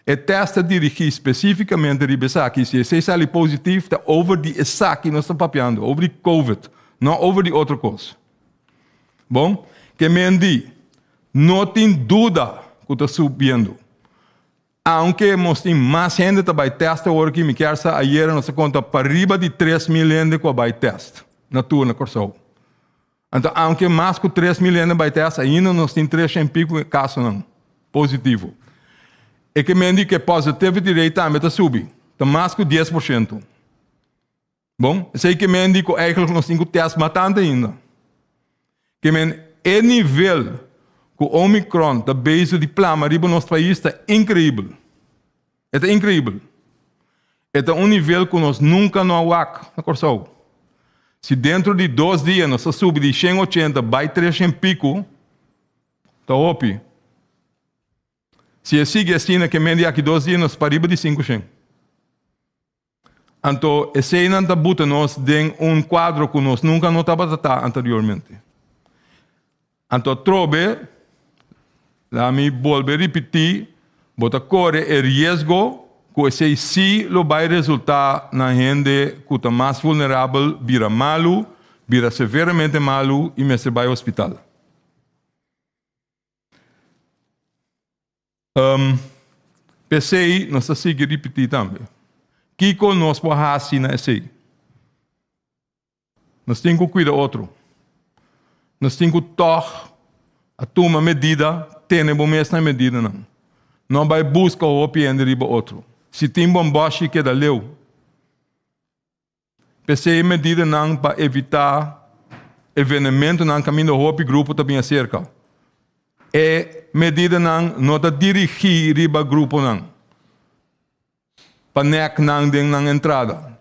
E tèst ta dirigí spesífikamente riba esaki. Si esei sali positif, ta over di esaki nos ta papiando, over di covid, no over di otro kos. Bon, ke men di, no tin duda ku ta subiendo. Aunke mos tin mas hende ta bai tèst awor aki, mi kier sa ayera nos a konta pariba di 3000 hende ku a bai tèst na tur na Kòrsou. Anto aunke mas ku 3000 hende bai tèst, ainda nos tin tres shen piku kasonan positivo. E ke men di ku e positivity rate tambe ta subi, ta mas ku 10%. Bon, esei ke men di ku eigenlijk nos tin ku tèst mas tantu ainda. Ke men e nivel ku Omicron ta bezig di plama riba nos pais ta inkreibel. E ta inkreibel. E ta un nivel ku nos nunka no a wak na Kòrsou. Si dentro di dos dia nos ta subi di 180 bai 300 piku, ta hopi. Si e sigui asina ke men di aki dos dia nos pariba di 500. Anto eseinan ta buta nos den un kuadro ku nos nunka no tabata ta anteriormente. Anto atrobe, laga mi bolbe ripití, bo ta kore e riesgo ku esei sí lo bai resultá na hende ku ta mas vulnerabel bira malu, bira severamente malu i mester bai hospital. P'esei nos ta sigui ripití tambe, Kiko nos por hasi na esei? Nos tin ku kuida otro. Nos tin ku tòg a tuma medida, tene bo mes na e medidanan. No bai buska hopi hende riba otro. Si tin bòmbòshi, keda leu. P'esei e medidanan pa evitá evenementonan kaminda hopi grupo ta bin aserka. E medidanan no ta dirigí riba gruponan pa nèk nan den nan entrada.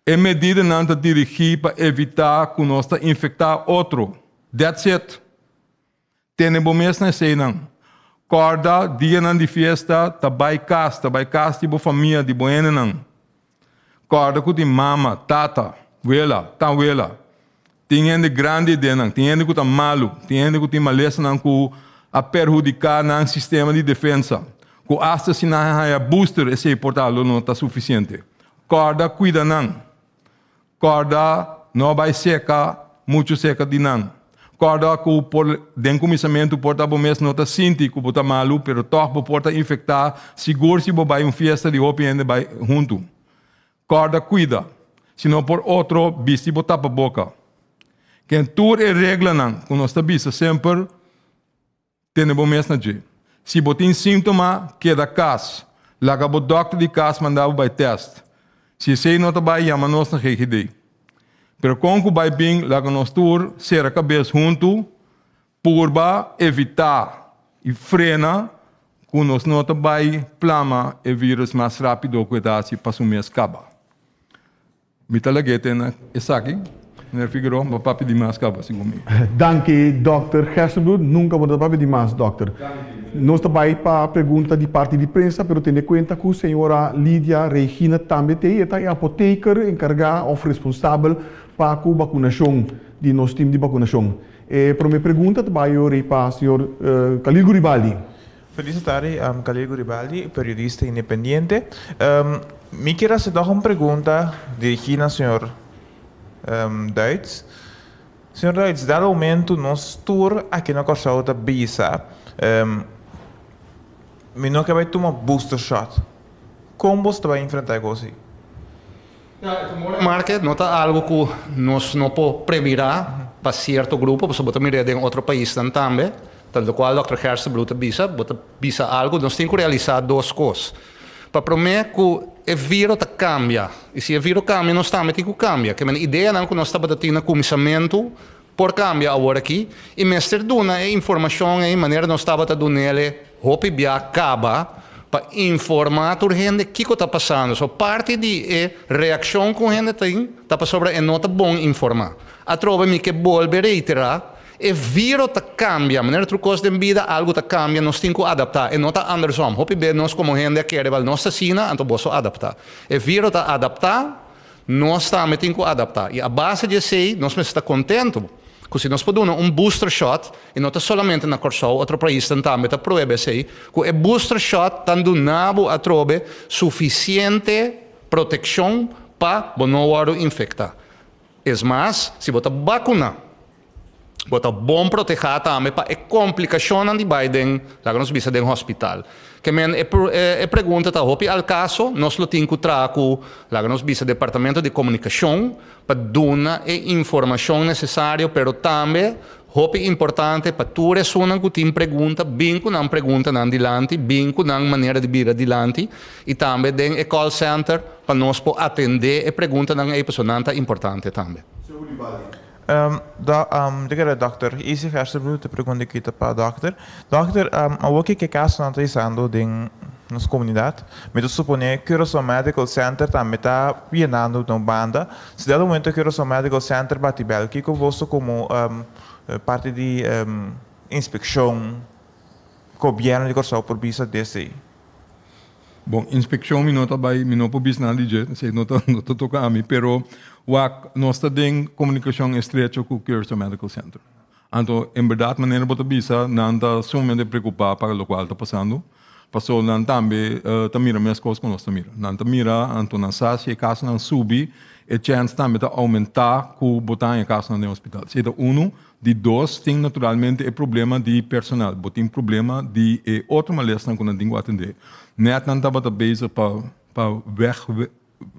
E medidanan ta dirigí pa evitá ku nos ta infektá otro. That's it. Tene bo mes na eseinan. Kòrda, dianan di fiesta ta bai kas, ta bai kas di bo famia, di bo hendenan. Kòrda ku tin mama, tata, wela, tanwela. Tin hende grandi den nan, tin hende ku ta malu, tin hende ku tin malesanan ku a perhudiká nan sistema di defensa, ku asta si nan a haña booster esei por ta lo no ta sufisiente. Kòrda kuida nan. Kòrda no bai seka muchu seka di nan. Kòrda ku por den kuminsamentu por ta bo mes no ta sinti ku bo ta malu, pero tòg bo por ta infektá sigur si bo bai un fiesta di hopi hende bai huntu. Kòrda kuida, si no por otro bisti bo tapaboka. Ken tur e reglanan ku nos ta bisa semper Tene bo mes na dje. Si bo tin síntoma, keda kas. Laga bo dòkter di kas manda bo bai tèst. Si esei no ta bai, yama nos na GGD. Pero kon ku bai bin, laga nos tur sera kabes huntu, purba evitá i frena ku nos no ta bai plama e vírus mas rápido ku e ta hasi pa su mes kaba. Mi ta lag'é te na esaki, Meneer Figueroa, bo papia di mas kaba, segun mi. Danki, Dòkter Gerstenbluth. Nunka bo no ta papia di mas, Dòkter. Nos ta bai pa pregunta di parti di prensa, pero tene kuenta ku señora Lidia Regina tambe t'ei. E ta e apoteker enkargá òf responsabel pa ku bakunashon di nos tim di bakunashon. E promé pregunta ta bai ori pa señor Khalil Guribaldi. Feliz tardi, Khalil Guribaldi, periodista independiente. Mi kier hasi toch un pregunta dirigi na señor Duits. Señor Duits, dado momento nos tur aki na Kòrsou ta bisa mi no ke bai tuma booster shot. Kon boso ta bai enfrenta e kos ei? Marke no ta algo ku nos no por premirá pa sierto grupo, pasobra bo ta mir'é den otro paisnan tambe, ta lokual dòkter Gerstenbluth ta bisa, bo ta bisa algo, nos tin ku realisá dos kos. Pa promé ku e viro ta kambia, i si e viro kambia nos tambe tin ku kambia. Ke men ideanan ku nos tabata tin na kuminsamentu por kambia awor aki, i mester duna e informashon ei manera nos tabata dun'el Hopi bia kaba pa informá tur hende kiko ta pasando. So parti di e reakshon ku un hende tin ta pasobra e no ta bon informá. Atrobe mi ke bolbe reiterá, e viro ta kambia. Manera tur kos den bida algu ta kambia, nos tin ku adaptá. E no ta andersom. Hopi be nos komo hende a kere bal nos ta asina, anto boso adaptá. E viro ta adaptá, nos tambe tin ku adaptá. I a base di esei nos mester ta kontentu. Ku si nos por duna un booster shot, i no ta solamente na Kòrsou, otro paisnan tambe ta prueba esei, ku e booster shot ta duna bo atrobe sufisiente protekshon pa bo no wòrdu infektá. Es mas, si bo ta bakuná, bo ta bon protehá tambe pa e komplikashonnan di bai den, laga nos bisa, den hospital. Ke men e e pregunta ta hopi al kaso, nos lo tin ku traha ku, laga nos bisa, departamento di komunikashon, pa duna e informashon nesesario pero tambe hopi importante pa tur esunnan ku tin pregunta bin ku nan preguntanan dilanti, bin ku nan manera di bira dilanti i tambe den e call center pa nos por atendé e preguntanan ei pasobra nan ta importante tambe. Dòkter, Dòkter Isi Gerstenbluth e pregunta aki ta pa dòkter. Dòkter, awor ke kasonan ta isando den nos komunidat? Mi ta suponé Curaçao Medical Center tambe ta yenando na un banda. Si dado momento Curaçao Medical Center bati bèl, kiko boso komo parti di inspekshon, gobièrnu di Kòrsou por bisa di esei? Bon, inspekshon mi no ta bai, mi no por bisa nada di dje, esei no ta no ta toka ami, pero wak nos ta den komunikashon estrecho ku Curaçao Medical Center. Anto, en berdad manera bo ta bisa, nan ta sumamente preocupa pa locual ta pasando, pasobra nan tambe ta mira mescos cu nos ta mira. Nan ta mira, anto nan sa si e casonan subi, e chens tambe ta aumenta cu bo ta haña casonan den hospital. Esey ta uno. Di dos, tin naturalmente e problema di personal. Bo tin problema di e otro malesnan cu nan tin cu atende. Net nan tabata bezig pa pa weg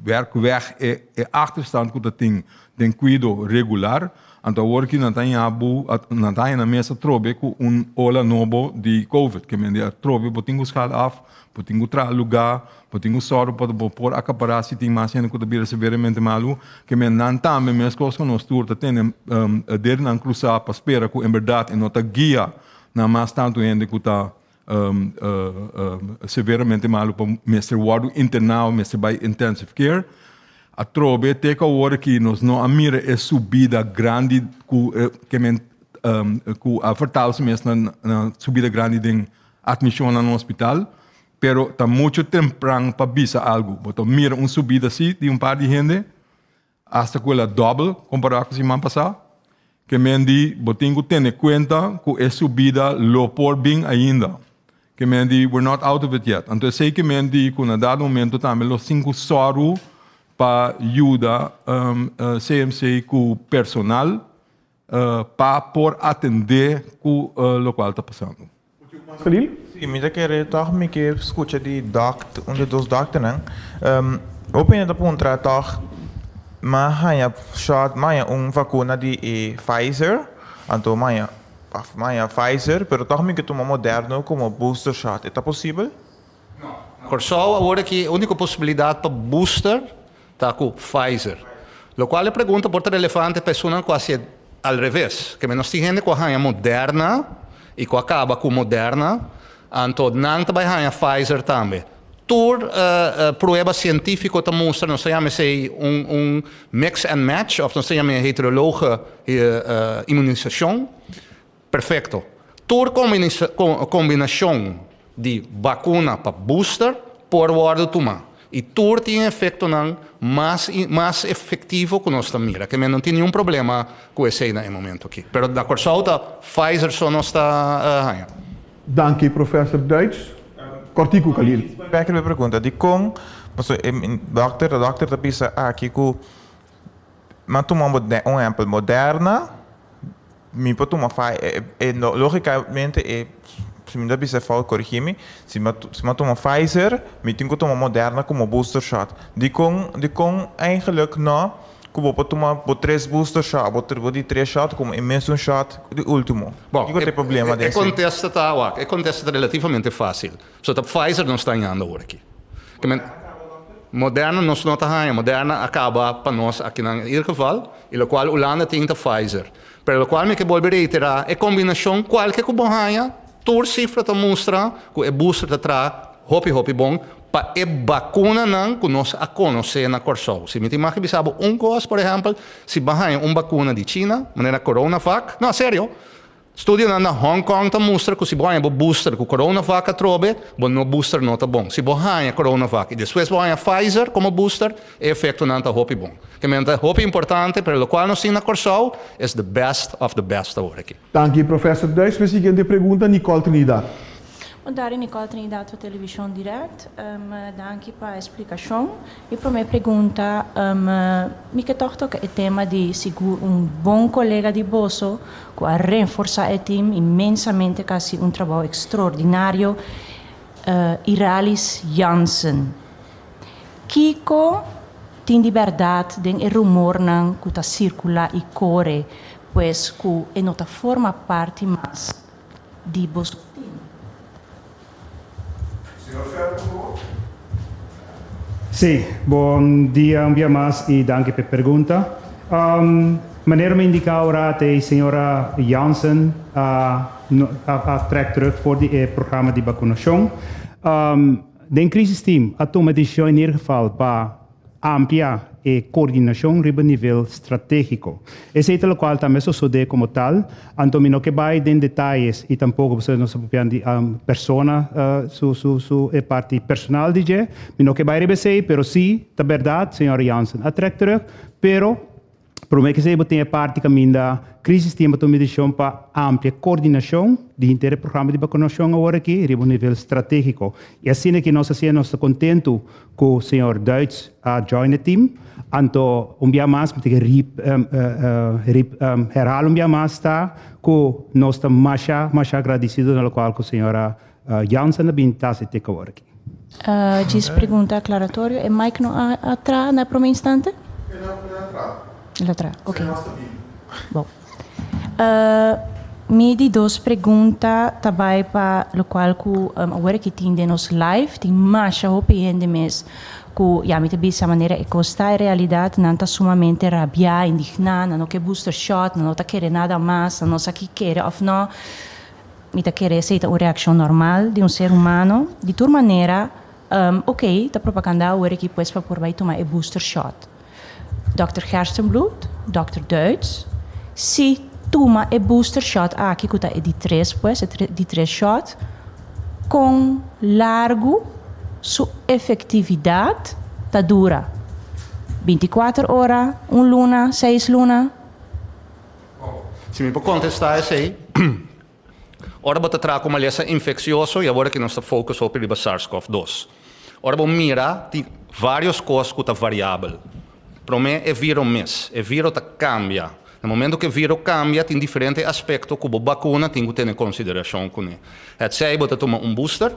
Werk weg e e achterstand ku ta tin den kuido regular, anto awor ki nan ta haña bo nan ta haña nan mes atrobe ku un ola nobo di covid, ke mende atrobe bo tin ku schaal af, bo tin ku traha lugá, bo tin ku sòru pa bo por akapará si tin mas hende ku ta bira severamente malu, ke mende nan tambe meskos ku nos tur ta tene dedenan krusá pa spera ku enberdat e no ta guia na mas tantu hende ku ta severamente malu pa mester wòrdu interná o mester bai intensive care. Atrobe te ku awor aki nos no a mira e subida grandi ku ke men ku a vertaal su mes na subida grandi den atmishonnan na hospital, pero ta muchu tempran pa bisa algu. Bo ta mira un subida si di un par di hende, Asta ku el a dòbel kompará ku siman pasá. Ke men di bo tin ku tene kuenta ku e subida lo por bin ainda. Ke men di we're not out of it yet. Anto esei ke men di ku na dado momento tambe lo tin ku sòru pa yuda CMC ku personal. pa por atendé ku lokual ta pasando. Khalil? Sí, mi ta kere tòg mi ke skucha di dòkt, un di dos dòkternan. Hopi hende ta puntra tòg, m'a haña shòt, m'a haña un vakuna di e Pfizer, anto m'a haña, m'a haña Pfizer, pero tòg mi ke tuma Moderna komo booster shòt. E ta posibel? Kòrsou awor aki e úniko posibilidat pa booster ta ku Pfizer. Lokual e pregunta por ta relevante pa esunnan ku hasi al reves. Ke menos tin hende ku a haña Moderna i ku a kaba ku Moderna, anto nan ta bai haña Pfizer tambe. Tur prueba sientífiko ta mustra, nos ta yama esei un un mix and match òf nos ta yama e heterologe immunisashon. Perfecto. Tur combinacion di vacuna pa booster por wordo tuma y tur tin efectonan mas mas efectivo cu nos ta mira. Ke men no tin niun problema cu esey na e momento aki. Pero na Corsou ta Pfizer so nos ta haña. Danki Professor Duits. Cortico Khalil. Bek riba e pregunta, dikon pasobra e dokter ta dokter ta bisa aki ku M'a tuma un ehempel, Moderna, mi por tuma e logicamente e si mi ta bisa e fout corigi mi, si mi si mi a tuma Pfizer mi tin cu tuma Moderna como booster shot. Dicon dicon eigenlijk no cu bo por tuma bo tres booster shot, bo bo di tres shot como e mesun shot di ultimo? Bon, Kico ta e problema den e esey? contesta ta, wak, e contesta ta relativamente facil. So ta Pfizer nos ta hañando awor aki. Ke men Moderna nos no ta haña. Moderna a kaba pa nos akinan in ieder geval i lokual Hulanda tin ta Pfizer. Pero lokual mi ke bolbe reiterá, e kombinashon kualke ku bo haña, tur sifra ta mustra ku e booster ta traha hopi hopi bon pa e bakunanan ku nos a konosé na Kòrsou. Si mi tin mag bisa bo un kos, por ehèmpel, si bo haña un bakuna di China, manera Coronavac, no, serio, Studionan na Hong Kong ta mustra ku si bo haña bo booster ku Coronavac atrobe, bo no booster no ta bon. Si bo haña Coronavac i despues bo haña Pfizer komo booster, e efektonan ta hopi bon. Ke men ta hopi importante, pero lokual nos tin na Kòrsou is the best of the best awor aki. Danki Professor Duijs. Mi siguiente pregunta, Nicole Trinidad. Bon tardi, Nicole Trinidad pa Televishon Direct. Danki pa e splikashon. Mi promé pregunta, mi ke tòg toka e tema di sigur un bon kolega di boso ku a renforsá e tim inmensamente ku a hasi un trabou ekstrordinario, Iralis Jansen. Kiko tin di bèrdat den e rumornan ku ta sirkulá i kore, pues ku e no ta forma parti mas di boso tim? Señor Ferro, por favor. Sí, bon dia un bia mas y danki p'e pregunta. Manera mi indica ora te señora Jansen a a trek terug for di e programa di vacunacion. Den crisis team a tuma decision in ieder geval pa amplia e coordinacion riba nivel strategico. Esey ta locual tambe a sosode como tal, anto mi no ke bay den detayes y tampoco pasobra nos ta papiando di persona su su su e parti personal di dje, mi no ke bay riba esey, pero si ta berdad señora Jansen a trek terug, pero Promé ke esei bo tin e parti kaminda Crisis Team a tuma e desishon pa amplia koordinashon di henter e programa di bakunashon awor aki riba un nivel stratégiko. I asina ki nos hasié nos ta kontentu ku señor Duits a join e team. Anto un bia mas mi ta ke rip rip herhal un bia mas ta ku nos ta masha masha agradesido na lokual ku señora Jansen a bin ta hasi tek awor aki. Djis pregunta aclaratorio, e mic no a traha na e prome instante? El a traha, ok. Bon. Mi di dos pregunta ta bai pa locual cu awor aki tin den nos live, tin masha hopi hende mes cu, ya mi ta bisa manera e cos ta, e realidad, nan ta sumamente rabia, indigna, nan no ke booster shot, nan no ta kere nada mas, nan no sa ki kere of no. Mi ta kere esei ta un reakshon normal di un ser humano. Di tur manera, ok, ta propagandá awor aki pues pa por bai tuma e booster shot. Dòkter Gerstenbluth, Dòkter Duits, si tuma e booster shot aki ku ta e di tres pues, e di tres shot, kon largu su efektividat ta dura? Binti kuater ora, un luna, seis luna? Si mi por contesta esey, ora bo ta traha cu malesa infeccioso y awor aki nos ta focus hopi riba SARS-CoV dos. Ora bo mira tin varios cos cu ta variabel. Prome e viro mes, e viro ta cambia. Na momento ku e viro kambia tin diferente aspekto ku bo bakuna tin ku tene konsiderashon kuné. Hetsei bo ta tuma un booster.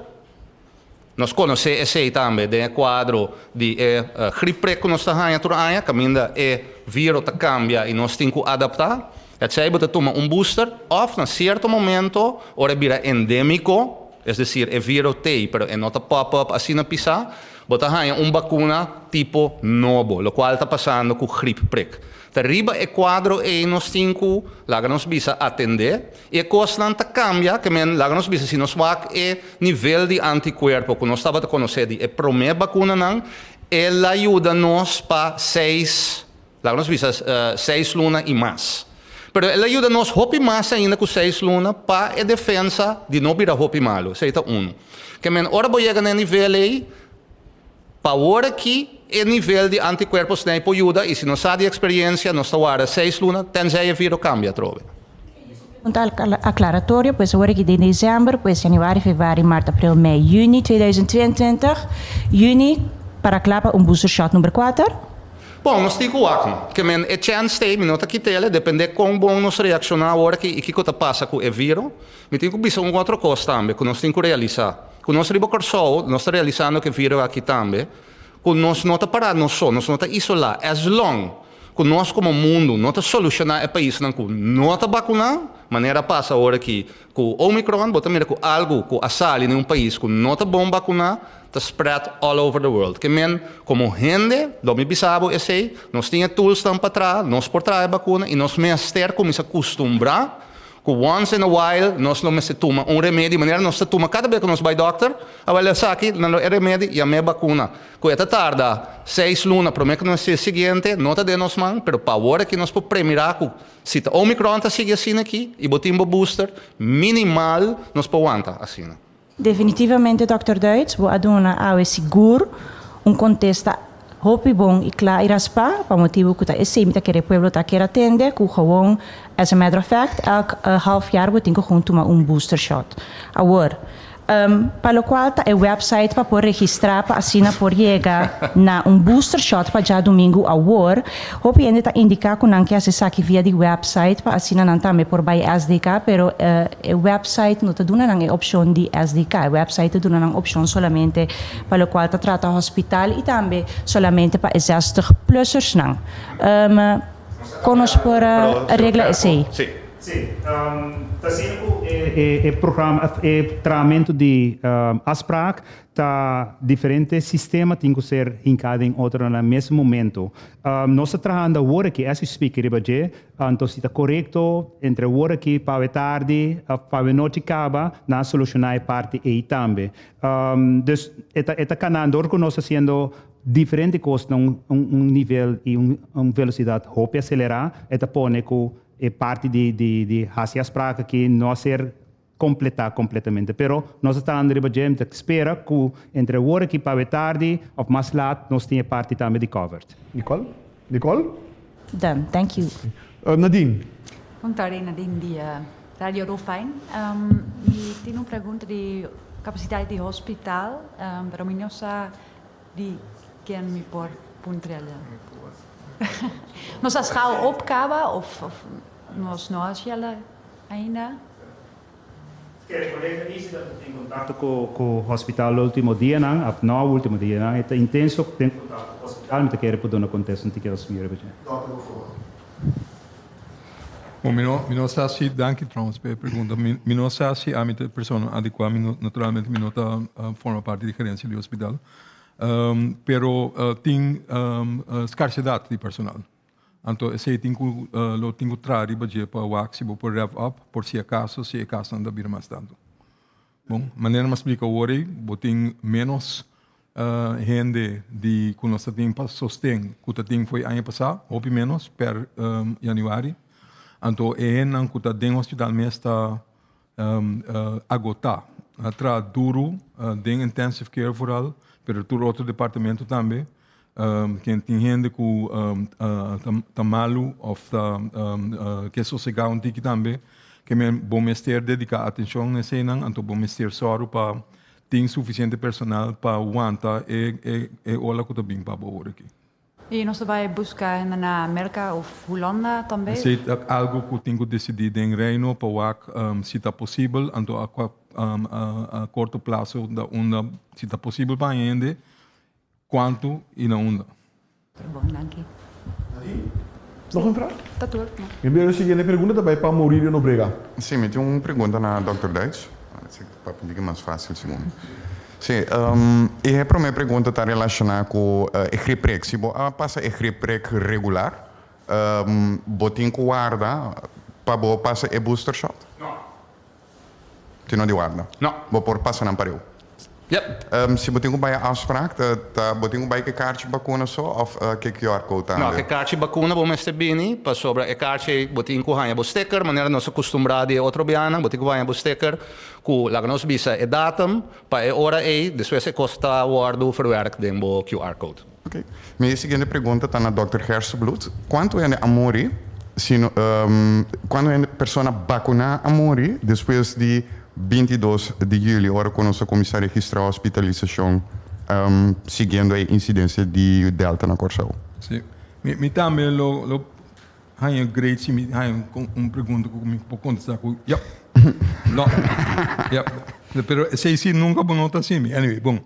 Nos konosé esei tambe den e kuadro di e griepprek ku nos ta haña tur aña kaminda e viro ta kambia i nos tin ku adaptá. Hetsei bo ta tuma un booster òf na sierto momento ora e bira endémiko, es desir e viro t'ei pero e no ta pop up asina pisá, bo ta haña un bakuna tipo nobo, lokual ta pasando ku griepprek. Ta riba e kuadro ei nos tin ku, laga nos bisa, atendé. I e kosnan ta kambia, ke men, laga nos bisa, si nos wak e nivel di antikuerpo ku nos tabata konosé di e promé bakunanan, el a yuda nos pa seis, laga nos bisa, seis luna i mas. Pero el a yuda nos hopi mas ainda ku seis luna pa e defensa di no bira hopi malu. Esei ta unu. Ke men, ora bo yega na e nivel ei, Pa awor aki e nivel di anticuerpos nei por yuda y si nos sa di experiencia nos ta warda seis luna tenzij e viro cambia atrobe. Un tal aclaratorio, pues awor aki den december, pues januari, februari, maart, april, mei, juni 2022, juni para cla pa un booster shot number kuater? Bon, nos tin cu wak no. Ke men e chance t'ey, mi no ta kit'el, depende con bon nos reacciona awor aki y kico ta pasa cu e viro. Mi tin ku bisa un otro kos tambe ku nos tin ku realisá. Ku nos riba Kòrsou nos ta realisando ku e viro aki tambe, ku nos no ta pará nos so, nos no ta isolá. As long ku nos komo mundu no ta solushoná e paisnan ku no ta bakuná, manera a pasa awor aki ku Omicron, bo ta mira ku algu ku a sali den un pais ku no ta bon bakuná ta spread all over the world. Ke men komo hende, lo mi bisa bo esei, nos tin e toolsnan pa traha, nos por traha e bakuna i nos mester kuminsá kustumbrá Ku once in a while nos lo mester tuma un remedi, manera nos ta tuma kada bes ku nos bai dòkter, awel esaki nan lo e remedi yam'é bakuna. Ku e ta tarda seis luna promé ku nos hasi e siguiente, no ta den nos man, pero pa awor aki nos por premirá ku si ta Omicron ta sigui asina aki i bo tin bo booster, minimal nos por wanta asina. Definitivamente Dòkter Duits, bo a duna awe sigur un kontesta hopi bon i kla i raspá, pa motibu ku ta esei mi ta kere pueblo ta kere atende ku gewoon as a matter of fact elk half jaar bo tin ku gewoon tuma un booster shot. Awor, pa lokual ta e website pa por registrá pa asina por yega na un booster shot pa djadumingu awor, Hopi hende ta indiká ku nan ke hasi esaki via di wèpsait pa asina nan tambe por bai SDK, pero e wèpsait no ta duna nan e opshon di SDK. E wèpsait ta duna nan opshon solamente pa lokual ta trata hospital i tambe solamente pa e zestig plussersnan. Kon nos por regla esei? Sí, ta asina ku e programa, e trahamentu di afspraak Ta diferente sistema tin cu ser hinca den otro na mes momento. Nos ta trahando awor aki, as we speak, riba dje, anto si ta corecto entre awor aki pa awe tardi of pa awe nochi caba, nan a soluciona e parti ey tambe. Dus e ta e ta cana dor cu nos ta haciendo diferente cos na un un nivel y un un velocidad hopi acelera, e ta pone cu e parti di di di haci afspraak aki no a ser completá completamente. Pero nos ta trahando riba dje, mi ta spera cu entre awor aki pa awe tardi of mas laat nos tin e parti tambe di covered. Nicole? Nicole? Done. Thank you. Nadine. Bon tardi, Nadine di Radio Dolfijn. Mi tin un pregunta di capacidad di hospital, pero mi no sa di ken mi por puntr'el. Nos a schaal op caba of nos no a ciela? Ainda. Kere kolega Izzy ta tin kontakto ku ku hospital ultimo dianan of no ultimo dianan e ta intenso den kontakto ku hospital mi ta kere por duna kontesto un tiki os mira riba dje. Dòkter por favor. Bon mi no mi no sa si danki trouwens pa e pregunta mi mi no sa si ami ta e persona adekua mi no naturalmente mi no ta forma parti di gerensia di hospital pero tin skarsedat di personal. Anto esei tin ku lo tin ku traha riba dje pa wak si bo por rev up por si akaso si e kasnan ta bira mas tantu. Bon, manera mi a splika awor ei, bo tin ménos hende di ku nos ta tin pa sosten ku ta tin fo'i aña pasá, hopi ménos per yanüari. Anto e hendenan ku ta den hospital mes ta agotá. A traha duru den intensive care vooral, pero tur otro departamento tambe. Ken tin hende ku ta malu òf ta ke sosegá un tiki tambe. Ke men bo mester dediká atenshon na eseinan, anto bo mester sòru pa tin sufisiente personal pa wanta e ola ku ta bin pa bo ora aki. I nos ta bai buska hende na Merka òf Hulanda tambe? Esei ta algu ku tin ku disidí den Reino pa wak si ta posibel, anto a kua a korto plaso ta unda si ta posibel pa haña hende, kuantu i na unda. Bon, danki. Nog un vraag? Ta tur, no. Mi bira e siguiente pregunta ta bai pa Maurilio Nobrega. Sí, mi tin un pregunta na Dòkter Duits. Pa un tiki mas fácil segun. Sí, e promé pregunta ta relashoná ku e griepprik. Si bo a pasa e griepprik regular, bo tin ku warda pa bo pasa e booster shot? No. Tin no di warda? No. Bo por pasa nan pareu? Yep. Si bo tin ku bai afspraak, ta ta bo tin ku bai ku e kaarchi bakuna so òf ku e QR code No, tambe? ku e kaarchi bakuna bo mester bini pasobra e kaarchi ei bo tin ku haña bo sticker, manera nos a kustumbrá di e otro bianan, bo tin ku haña bo sticker ku laga nos bisa e datum pa e ora ei, despues e kos ta wòrdu verwerk den bo QR code. Ok. Mi siguiente pregunta ta na dòkter Gerstenbluth. Kuantu hende a muri si no kuantu hende persona bakuná a muri despues di 22 di juli ora ku nos a kuminsá registrá hospitalisashon siguiendo e insidensia di Delta na Kòrsou? Sí. Mi mi tambe lo lo haña great si mi haña un pregunta ku mi por kontestá ku yep, no, yep. Pero esei sí nunka bo no ta hasi mi. Anyway, bon.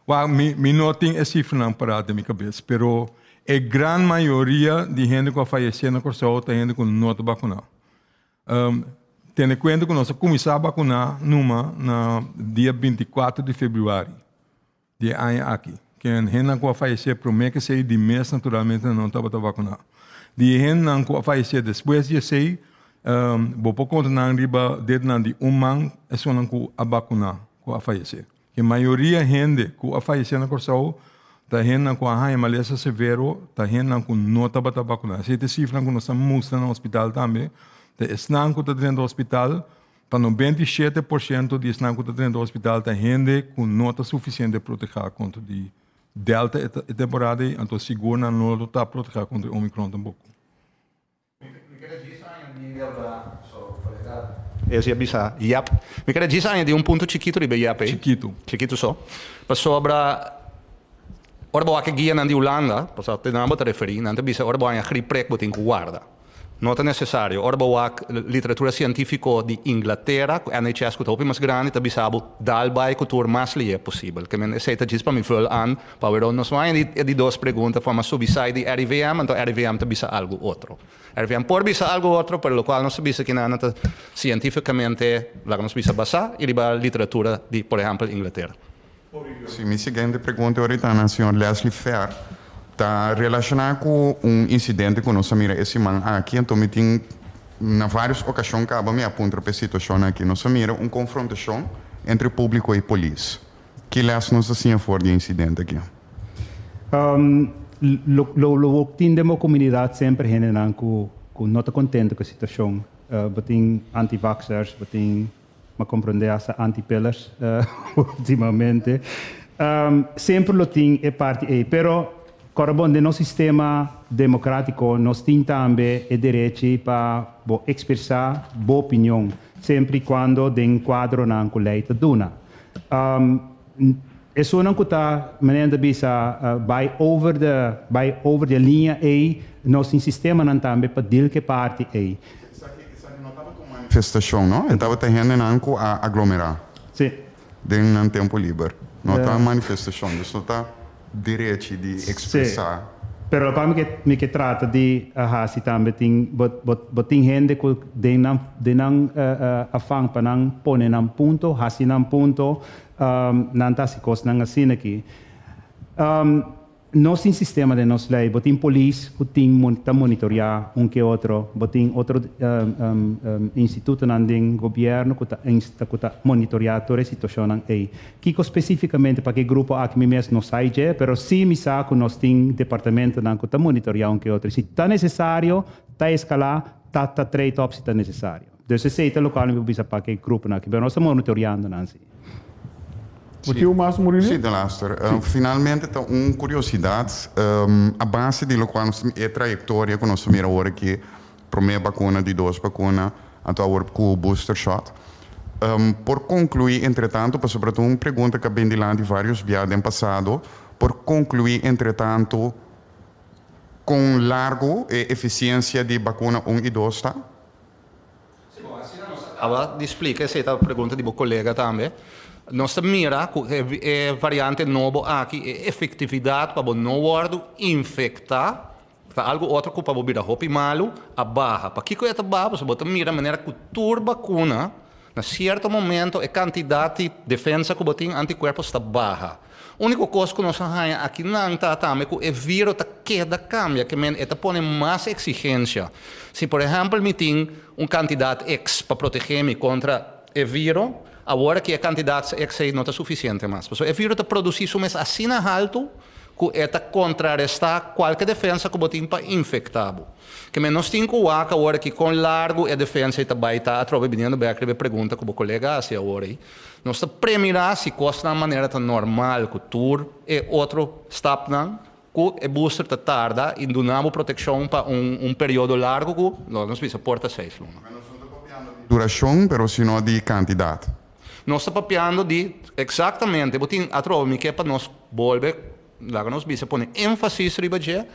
Wak, mi mi no tin e sifranan pará den mi kabes, pero e gran mayoria di hende ku a fayesé na Kòrsou ta hende ku no ta bakuná. Tene kuenta ku nos a kuminsá bakuná numa na dia 24 di febrüari di e aña aki. Ken hendenan ku a fayesé promé ku esei di mes naturalmente nan no tabata bakuná. Di e hendenan ku a fayesé despues di esei, bo por konta nan riba dedonan di un man esunnan ku a bakuná ku a fayesé. E mayoria hende ku a fayesé na Kòrsou ta hendenan ku a haña malesa severo, ta hendenan ku no tabata bakuná. Esei ta e sifranan ku nos ta mustra na hospital tambe. Ta esnan ku ta drenta hospital, ta 97% di esnan ku ta drenta hospital ta hende ku no ta sufisiente protehá kontra di Delta e temporada ei, anto sigur nan no lo ta protehá kontra e Omicron tampoko. Esi a bisa yep. Mi kere djis añadi un punto chikitu riba e yep ei. Chikitu. Chikitu so. Pasobra ora bo wak e guianan di Hulanda, pasobra te nan bo ta referí, nan ta bisa ora bo haña griepprik bo tin ku warda. No ta nesesario. Ora bo wak literatura sientífiko di Inglatera, ku NHS ku ta hopi mas grandi, ta bisa bo dal bai ku tur mas lihé posibel. Ke men esei ta djis pa mi vul an Pa wero nos no haña e di dos pregunta for mas subi sai di RIVM, anto RIVM ta bisa algu otro. RIVM por bisa algu otro, pero lokual nos ta bisa kinan ta sientífikamente, laga nos bisa, basá i riba literatura di, por ehèmpel, Inglatera. Si, mi siguiente pregunta ahorita na señor Leslie Fer ta relashoná ku un insidente ku nos a mira e siman aki, anto mi tin na vários okashon kaba mi a puntra pa e situashon aki. Nos a mira un konfrontashon entre públiko i polis. Ki les nos ta siña for di e insidente aki? Lo lo tin den bo komunidat semper hendenan ku ku no ta kontento ku e situashon. Bo tin anti-vaxxers, bo tin, m'a komprondé hasta anti-pillers ultimamente. Semper lo tin e parti ei. Pero kòrda bon, den nos sistema demokratiko nos tin tambe e derechi pa bo ekspresá bo opinion, semper i kuando den kuadronan ku lei ta duna. Esunnan ku ta, manera nan ta bisa, bai over de, bai over di e liña ei, nos tin sistemanan tambe pa deal ku e parti ei. Esaki, esaki no tabata un manifestashon, no? E tabata hendenan ku a aglomerá. Sí. Den nan tempu liber. No ta manifestashon, dus no ta derechi di ekspresá. Sí. Pero lokual mi ke, mi ke trata di hasi tambe tin, bo, bo, bo tin hende ku den nan, den nan afan pa nan pone nan punto, hasi nan punto, nan ta hasi kosnan asina aki. Nos tin sistema den nos lei, bo tin polis ku tin ta monitoreá un ke otro, bo tin otro institutonan den gobièrnu ku ta ku ta monitoreá tur e situashonnan ei. Kiko spesífikamente pa ke grupo aki mi mes no sa dje, pero sí mi sa ku nos tin departamentonan ku ta monitoreá un ke otro i si ta nesesario ta eskalá, ta ta trade op si ta nesesario. Dus esei ta lokual mi por bisa pa ke gruponan aki, pero nos ta monitoreando nan sí. Motivo mas Murillo? Sí, delaster. Finalmente ta un curiosidad, a base di locual nos e trayectoria cu nos ta mira awor aki, prome vacuna, di dos vacuna, anto awor cu booster shot, por conclui entretanto, pasobra ta un pregunta cu a bin dilanti varios bia den pasado, Por konkluí entretantu kon largu e efisiensia di bakuna un i dos ta? Si, bon, asina nos a kaba di splika, esei ta pregunta di bo kolega tambe. Nos ta mira ku e variante nobo aki, e efektividat pa bo no wòrdu infektá, ta algu otro ku pa bo bira hopi malu, a baha. Pakiko e ta baha? Pasobra bo ta mira manera ku tur bakuna, na sierto momento e kantidat di defensa ku bo tin, antikuerpos, ta baha. Úniko kos ku nos a haña akinan ta tambe ku e viro ta keda kambia, ke men e ta pone mas eksigensia. Si por ehèmpel mi tin un kantidat X pa protegé mi kontra e viro, awor aki e kantidat X ei no ta sufisiente mas. Pasobra e viro ta produsí su mes asina haltu ku e ta kontrarestá kualke defensa ku bo tin pa infektá bo. Ke men nos tin ku wak awor aki kon largu e defensa ei ta bai ta atrobe biniendo bèk riba e pregunta ku bo kolega a hasi awor ei. Nos ta premirá si kosnan manera ta normal ku tur e otro stapnan ku e booster ta tarda i duna bo protekshon pa un un periodo largu ku lo nos bisa por ta seis luna. Nos no ta papiando di durashon pero sino di kantidat. Nos ta papiando di eksaktamente bo tin atrobe mi ke pa nos bolbe Laga nos bisa pone énfasis riba dje.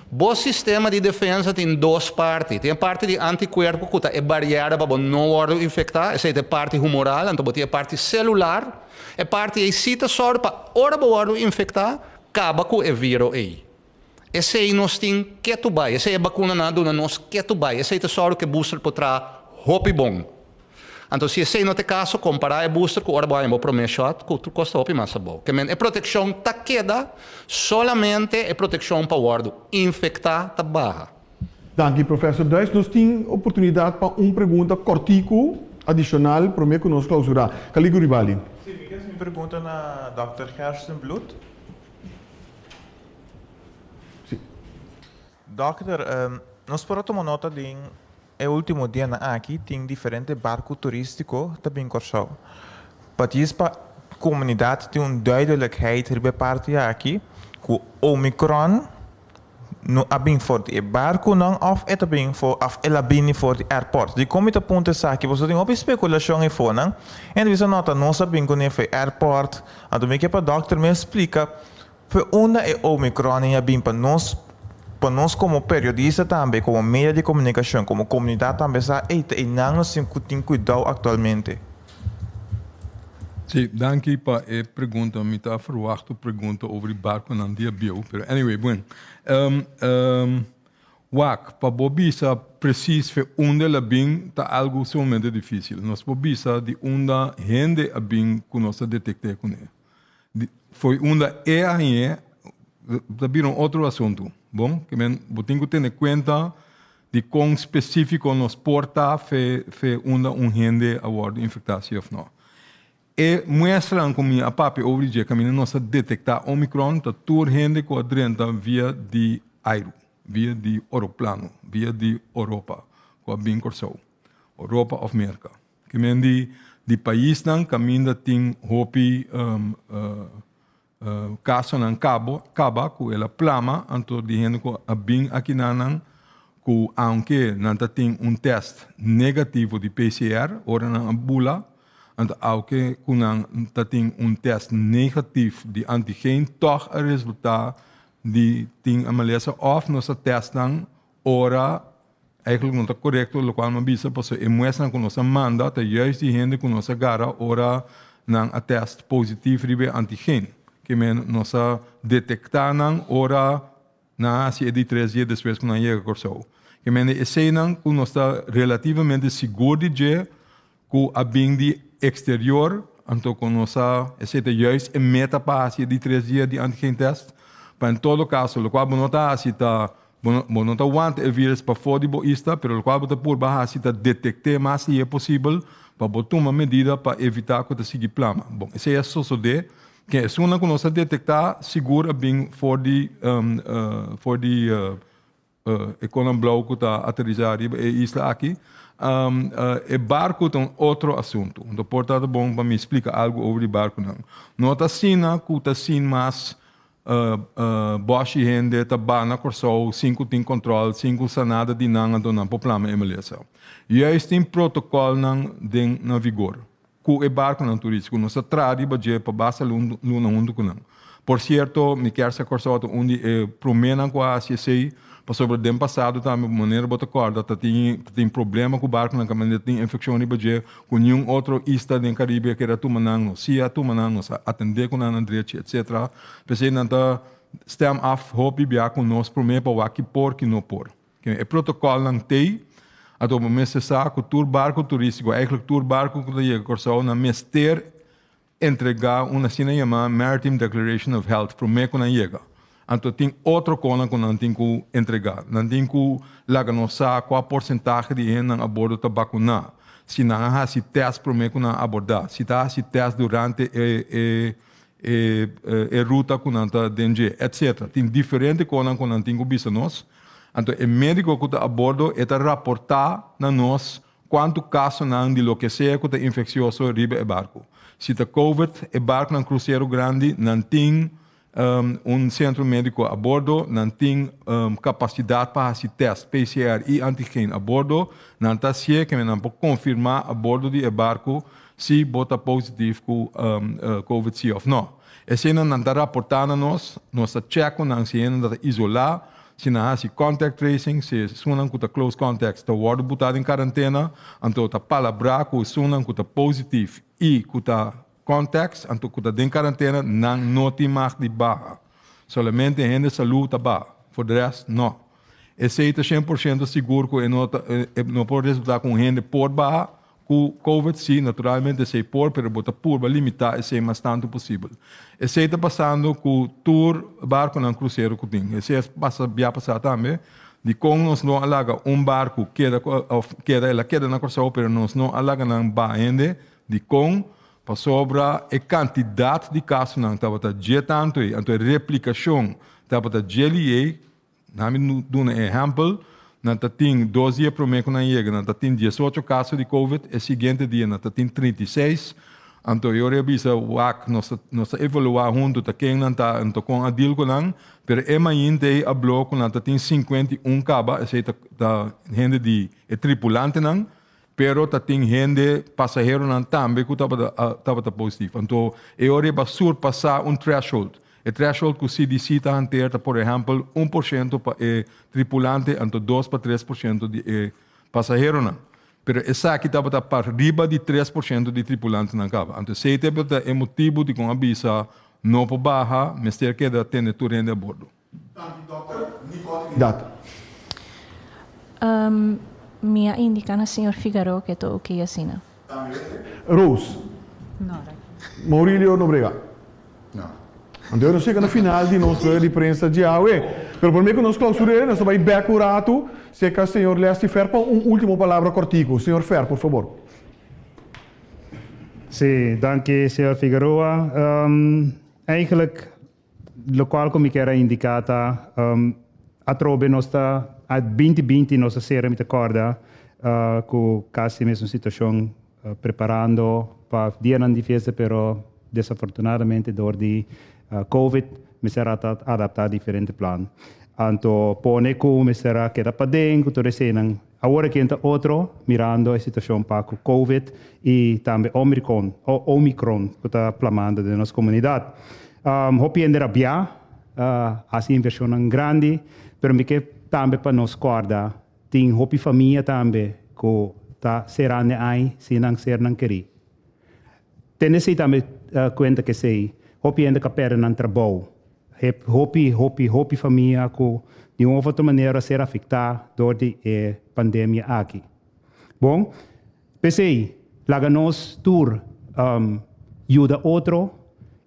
Bo sistema di defensa tin dos parti. Tin e parti di antikuerpo ku ta e bariera pa bo no wòrdu infektá, esei ta e parti humoral, anto bo tin e parti selular. E parti ei sí ta sòru pa ora bo wòrdu infektá, kaba ku e viro ei. Esei nos tin ketu bai, esei e bakunanan a duna nos ketu bai, esei ta sòru ku e booster por traha hopi bon. Anto si esei no ta e kaso, kompará e booster ku ora bo haña bo promé shòt, ku tur kos ta hopi mas abou. Ke men e protekshon ta keda, solamente e protekshon pa wòrdu infektá ta baha. Danki Professor Duijs. Nos tin oportunidat pa un pregunta kòrtiku adishonal promé ku nos klausurá. Kaliku Ribali. Sí, mi ke hasi mi pregunta na Dòkter Gerstenbluth. Sí. Dòkter, nos por a tuma nota den E ultimo dianan aki tin diferente barku turístiko ta bin Kòrsou. Pa djis pa komunidat tin un duidelijkheid riba e parti aki ku Omicron no a bin for di e barkunan òf e ta bin for òf el a bini for di airport. Dikon mi ta punta esaki? Pasobra tin hopi spekulashon eifonan. Hende bisa no ta nos a bin kuné for e airport. Anto mi ke pa dòkter mes splika Fue unda e Omicron a bin pa nos, pa nos como periodista tambe, como media di comunicacion, como comunidad tambe sa, ey, ta eynan nos tin cu tin cuidao actualmente. Sí, danki pa e pregunta. Mi ta verwacht un pregunta over di barconan di abieu, pero anyway, bueno. Wak, pa bo bisa precies fe unda el a bin ta algo sumamente dificil. Nos por bisa di unda hende a bin cu nos a detecte cune. Fo'i unda e a hañ'é ta bira un otro asuntu. Bon, ke men bo tin ku tene kuenta di kon spesífiko nos por ta fe fe unda un hende a wòrdu infektá si òf nò. E muestranan ku mi a papia over di dje kaminda nos a detektá Omicron ta tur hende ku a drenta via di airu, via di oroplano, via di Oropa ku a bin Kòrsou, Oropa òf Merka. Ke men di di paisnan kaminda tin hopi kasonan kabo kaba ku el a plama anto di hende ku a bin akinanan ku aunke nan ta tin un tèst negativo di PCR ora nan a bula anto aunke ku nan ta tin un tèst negatif di antigen tòg a resultá di tin e malesa òf nos a tèst nan Ora, eigenlijk no ta korekto lokual mi a bisa pasobra e muestranan ku nos a manda ta juist di hende ku nos a gara ora nan a tèst positief riba e antigen. Ke men nos a detektá nan ora nan a hasi e di tres dia despues ku nan yega Kòrsou. Ke men eseinan ku nos ta relativamente sigur di dje ku a bin di eksterior, anto ku nos a esei ta juist e meta pa hasi e di tres dia di antigen tèst. Pa en todo kaso lokual bo no ta hasi ta Bo no, bo no ta wanta e virus pafó di bo isla, pero lokual bo ta purba hasi ta detekt'é mas lihé posibel pa bo tuma medida pa evitá ku ta sigui plama. Bon, esei a sosodé. Ken esunnan ku nos a detektá sigur a bin for di for di e konan blou ku ta aterisá riba e isla aki. E barku ta un otro asuntu. Anto por ta ta bon pa mi splika algu over di barkunan. No ta asina ku ta sin mas Bòshi hende ta ba na Kòrsou sin ku tin kòntròl, sin ku sa nada di nan, anto nan por plama e malesa. Juist tin protokòlnan den na vigor ku e barkunan turístiko. Nos ta traha riba dje pa basta luna huntu ku nan. Por sierto, mi kier sa Kòrsou ta un di e proménan ku a hasi esei, pasobra den pasado tambe, manera bo ta kòrda, ta tin ta tin problema ku barkunan kaminda tin infekshon riba dje, ku niun otro isla den Karibe a keda tuma nan, nos si a tuma nan, nos a atendé ku nan na drechi, etsetera. P'esei nan ta stem af hopi bia ku nos promé pa wak ki por, ki no por. E protokòlnan t'ei, anto bo mester sa ku tur barku turístiko, eigentlik tur barku ku ta yega Kòrsou, nan mester entregá un asina yamá Maritime Declaration of Health promé ku nan yega. Anto tin otro konan ku nan tin ku entregá. Nan tin ku laga nos sa kua porsentahe di hendenan a bordo ta bakuná, si nan a hasi tèst promé ku nan a abordá, si ta hasi tèst durante e e e e ruta ku nan ta den dje, etcetera. Tin diferente konan ku nan tin ku bisa nos. Anto e médiko ku ta a bordo e ta raportá na nos Kuantu kasonan di loke sea ku ta infeksioso riba e barku? Si ta covid, e barkunan krusero grandi nan tin un sentro médiko a bordo, nan tin kapasidat pa hasi tèst PCR i antigen a bordo, nan ta hasié kende nan por konfirmá a bordo di e barku si bo ta positif ku covid si òf nò. Eseinan nan ta raportá na nos, nos ta chèk ku nan si hende ta isolá. Si nan hasi contact tracing, si esunnan ku ta close contacts ta wòrdu butá den karantena, anto ta palabrá ku esunnan ku ta positif i ku ta contacts, anto ku ta den karantena, nan no tin mag di baha. Solamente hende salú ta baha, for de rest no. Esei ta shen por shento sigur ku e no ta e no por resultá ku un hende por baha, Ku covid sí, naturalmente esei por, pero bo ta purba limitá esei mas tantu posibel. Esei ta pasando ku tur barkunan krusero ku tin. Esei a pasa bia pasá tambe. Dikon nos no a laga un barku keda òf keda, el a keda na Kòrsou, pero nos no a laga nan baha hende. Dikon? Pasobra e kantidat di kasonan tabata dje tantu ei, anto e replikashon tabata dje liei. Nan mi duna e ehèmpel, nan ta tin dos dia promé ku nan yega, nan ta tin diesocho kaso di covid, e siguiente dia nan ta tin 36. Anto e ora e bisa, wak, nos ta nos ta evaluá huntu ta ken nan ta, anto kon a deal ku nan, pero e mainta ei a bló ku nan ta tin 51 kaba, esei ta ta hende di e tripulantenan, pero ta tin hende pasaheronan tambe ku tabata tabata positief. Anto e ora ei ba surpasá un threshold. E threshold ku CDC ta hanteer ta por ehèmpel 1% pa e tripulante anto 2 pa 3% di e pasaheronan. Pero esaki tabata pa riba di 3% di tripulantenan kaba. Anto esei tabata e motibu dikon a bisa no por baha, mester keda tene tur hende a bordo. Danki dòkter Nicole Trinidad. Mi a indica na señor Figaro ke ta ok asina. Rose. Maurilio Nobrega. Anto nos yega na final di nos rueda di prensa djawe. Pero prome ku nos klausur'é nos ta bai bek un ratu serka señor Leslie Fer pa un ultimo palabra kòrtiku. Señor Fer, por fabor. Sí, danki señor Figueroa. Eigenlijk Locual cu mi kier a indica ta, atrobe nos ta, a 2020 nos a cera mi ta corda cu casi mesun situacion preparando pa dianan di fiesta pero desafortunadamente door di covid mester a adapta diferente plan. Anto pone cu mester a keda paden cu tur eseinan. Awor aki ta otro mirando e situacion pa cu covid y tambe Omicron, Omicron cu ta plamando den nos comunidad. Hopi hende rabia, haci inversionnan grandi, pero mi ke tambe pa nos corda tin hopi famia tambe cu ta cerando ay sin nan sernan keri. Tene esei tambe cuenta cu esei hopi hende cu a perde nan trabou. Hopi, hopi, hopi famia cu di un of otro manera a ser afecta door di e pandemia aki. Bon, p'esei laga nos tur yuda otro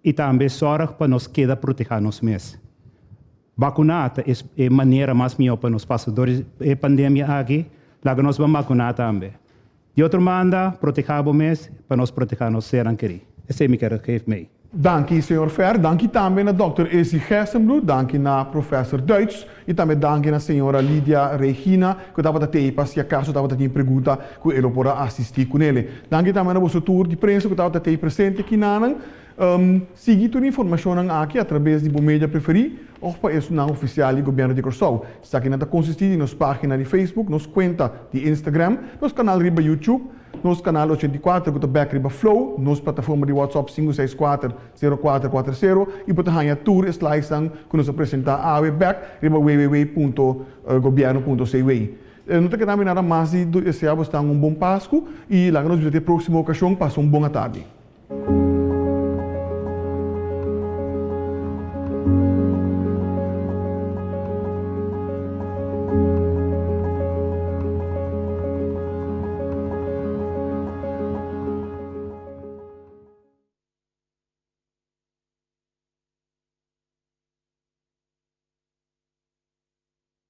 y tambe zorg pa nos keda proteha nos mes. Vacuna ta e manera mas miho pa nos pasa door di e pandemia aki, laga nos ban vacuna tambe. Di otro banda, protehá bo mes pa nos protehá nos sernan kerí. Esei mi ker geef mee. Danki señor Fer, danki tambe na Dòkter Izzy Gerstenbluth, danki na Professor Duits y tambe danki na señora Lidia Regina cu tabata tey pa si acaso tabata tin pregunta cu e lo por a asisti cu nele. Danki tambe na boso tur di prensa cu tabata tey presente aki nanan. Sigui tur informashonnan aki atraves di bo media preferí òf pa esunnan ofisial di Gobièrnu di Kòrsou. Esakinan ta konsistí di nos página di Facebook, nos kuenta di Instagram, nos kanal riba YouTube, nos kanal 84 ku ta bèk riba Flow, nos plataforma di WhatsApp 564 04 40 i bo ta haña tur e slidesnan ku nos a presentá awe bèk riba www.gobièrnu.cw. No ta keda mi nada mas di deseá bo stan un bon Pasku i laga nos bisa te próksimo okashon. Pasa un bon atardi.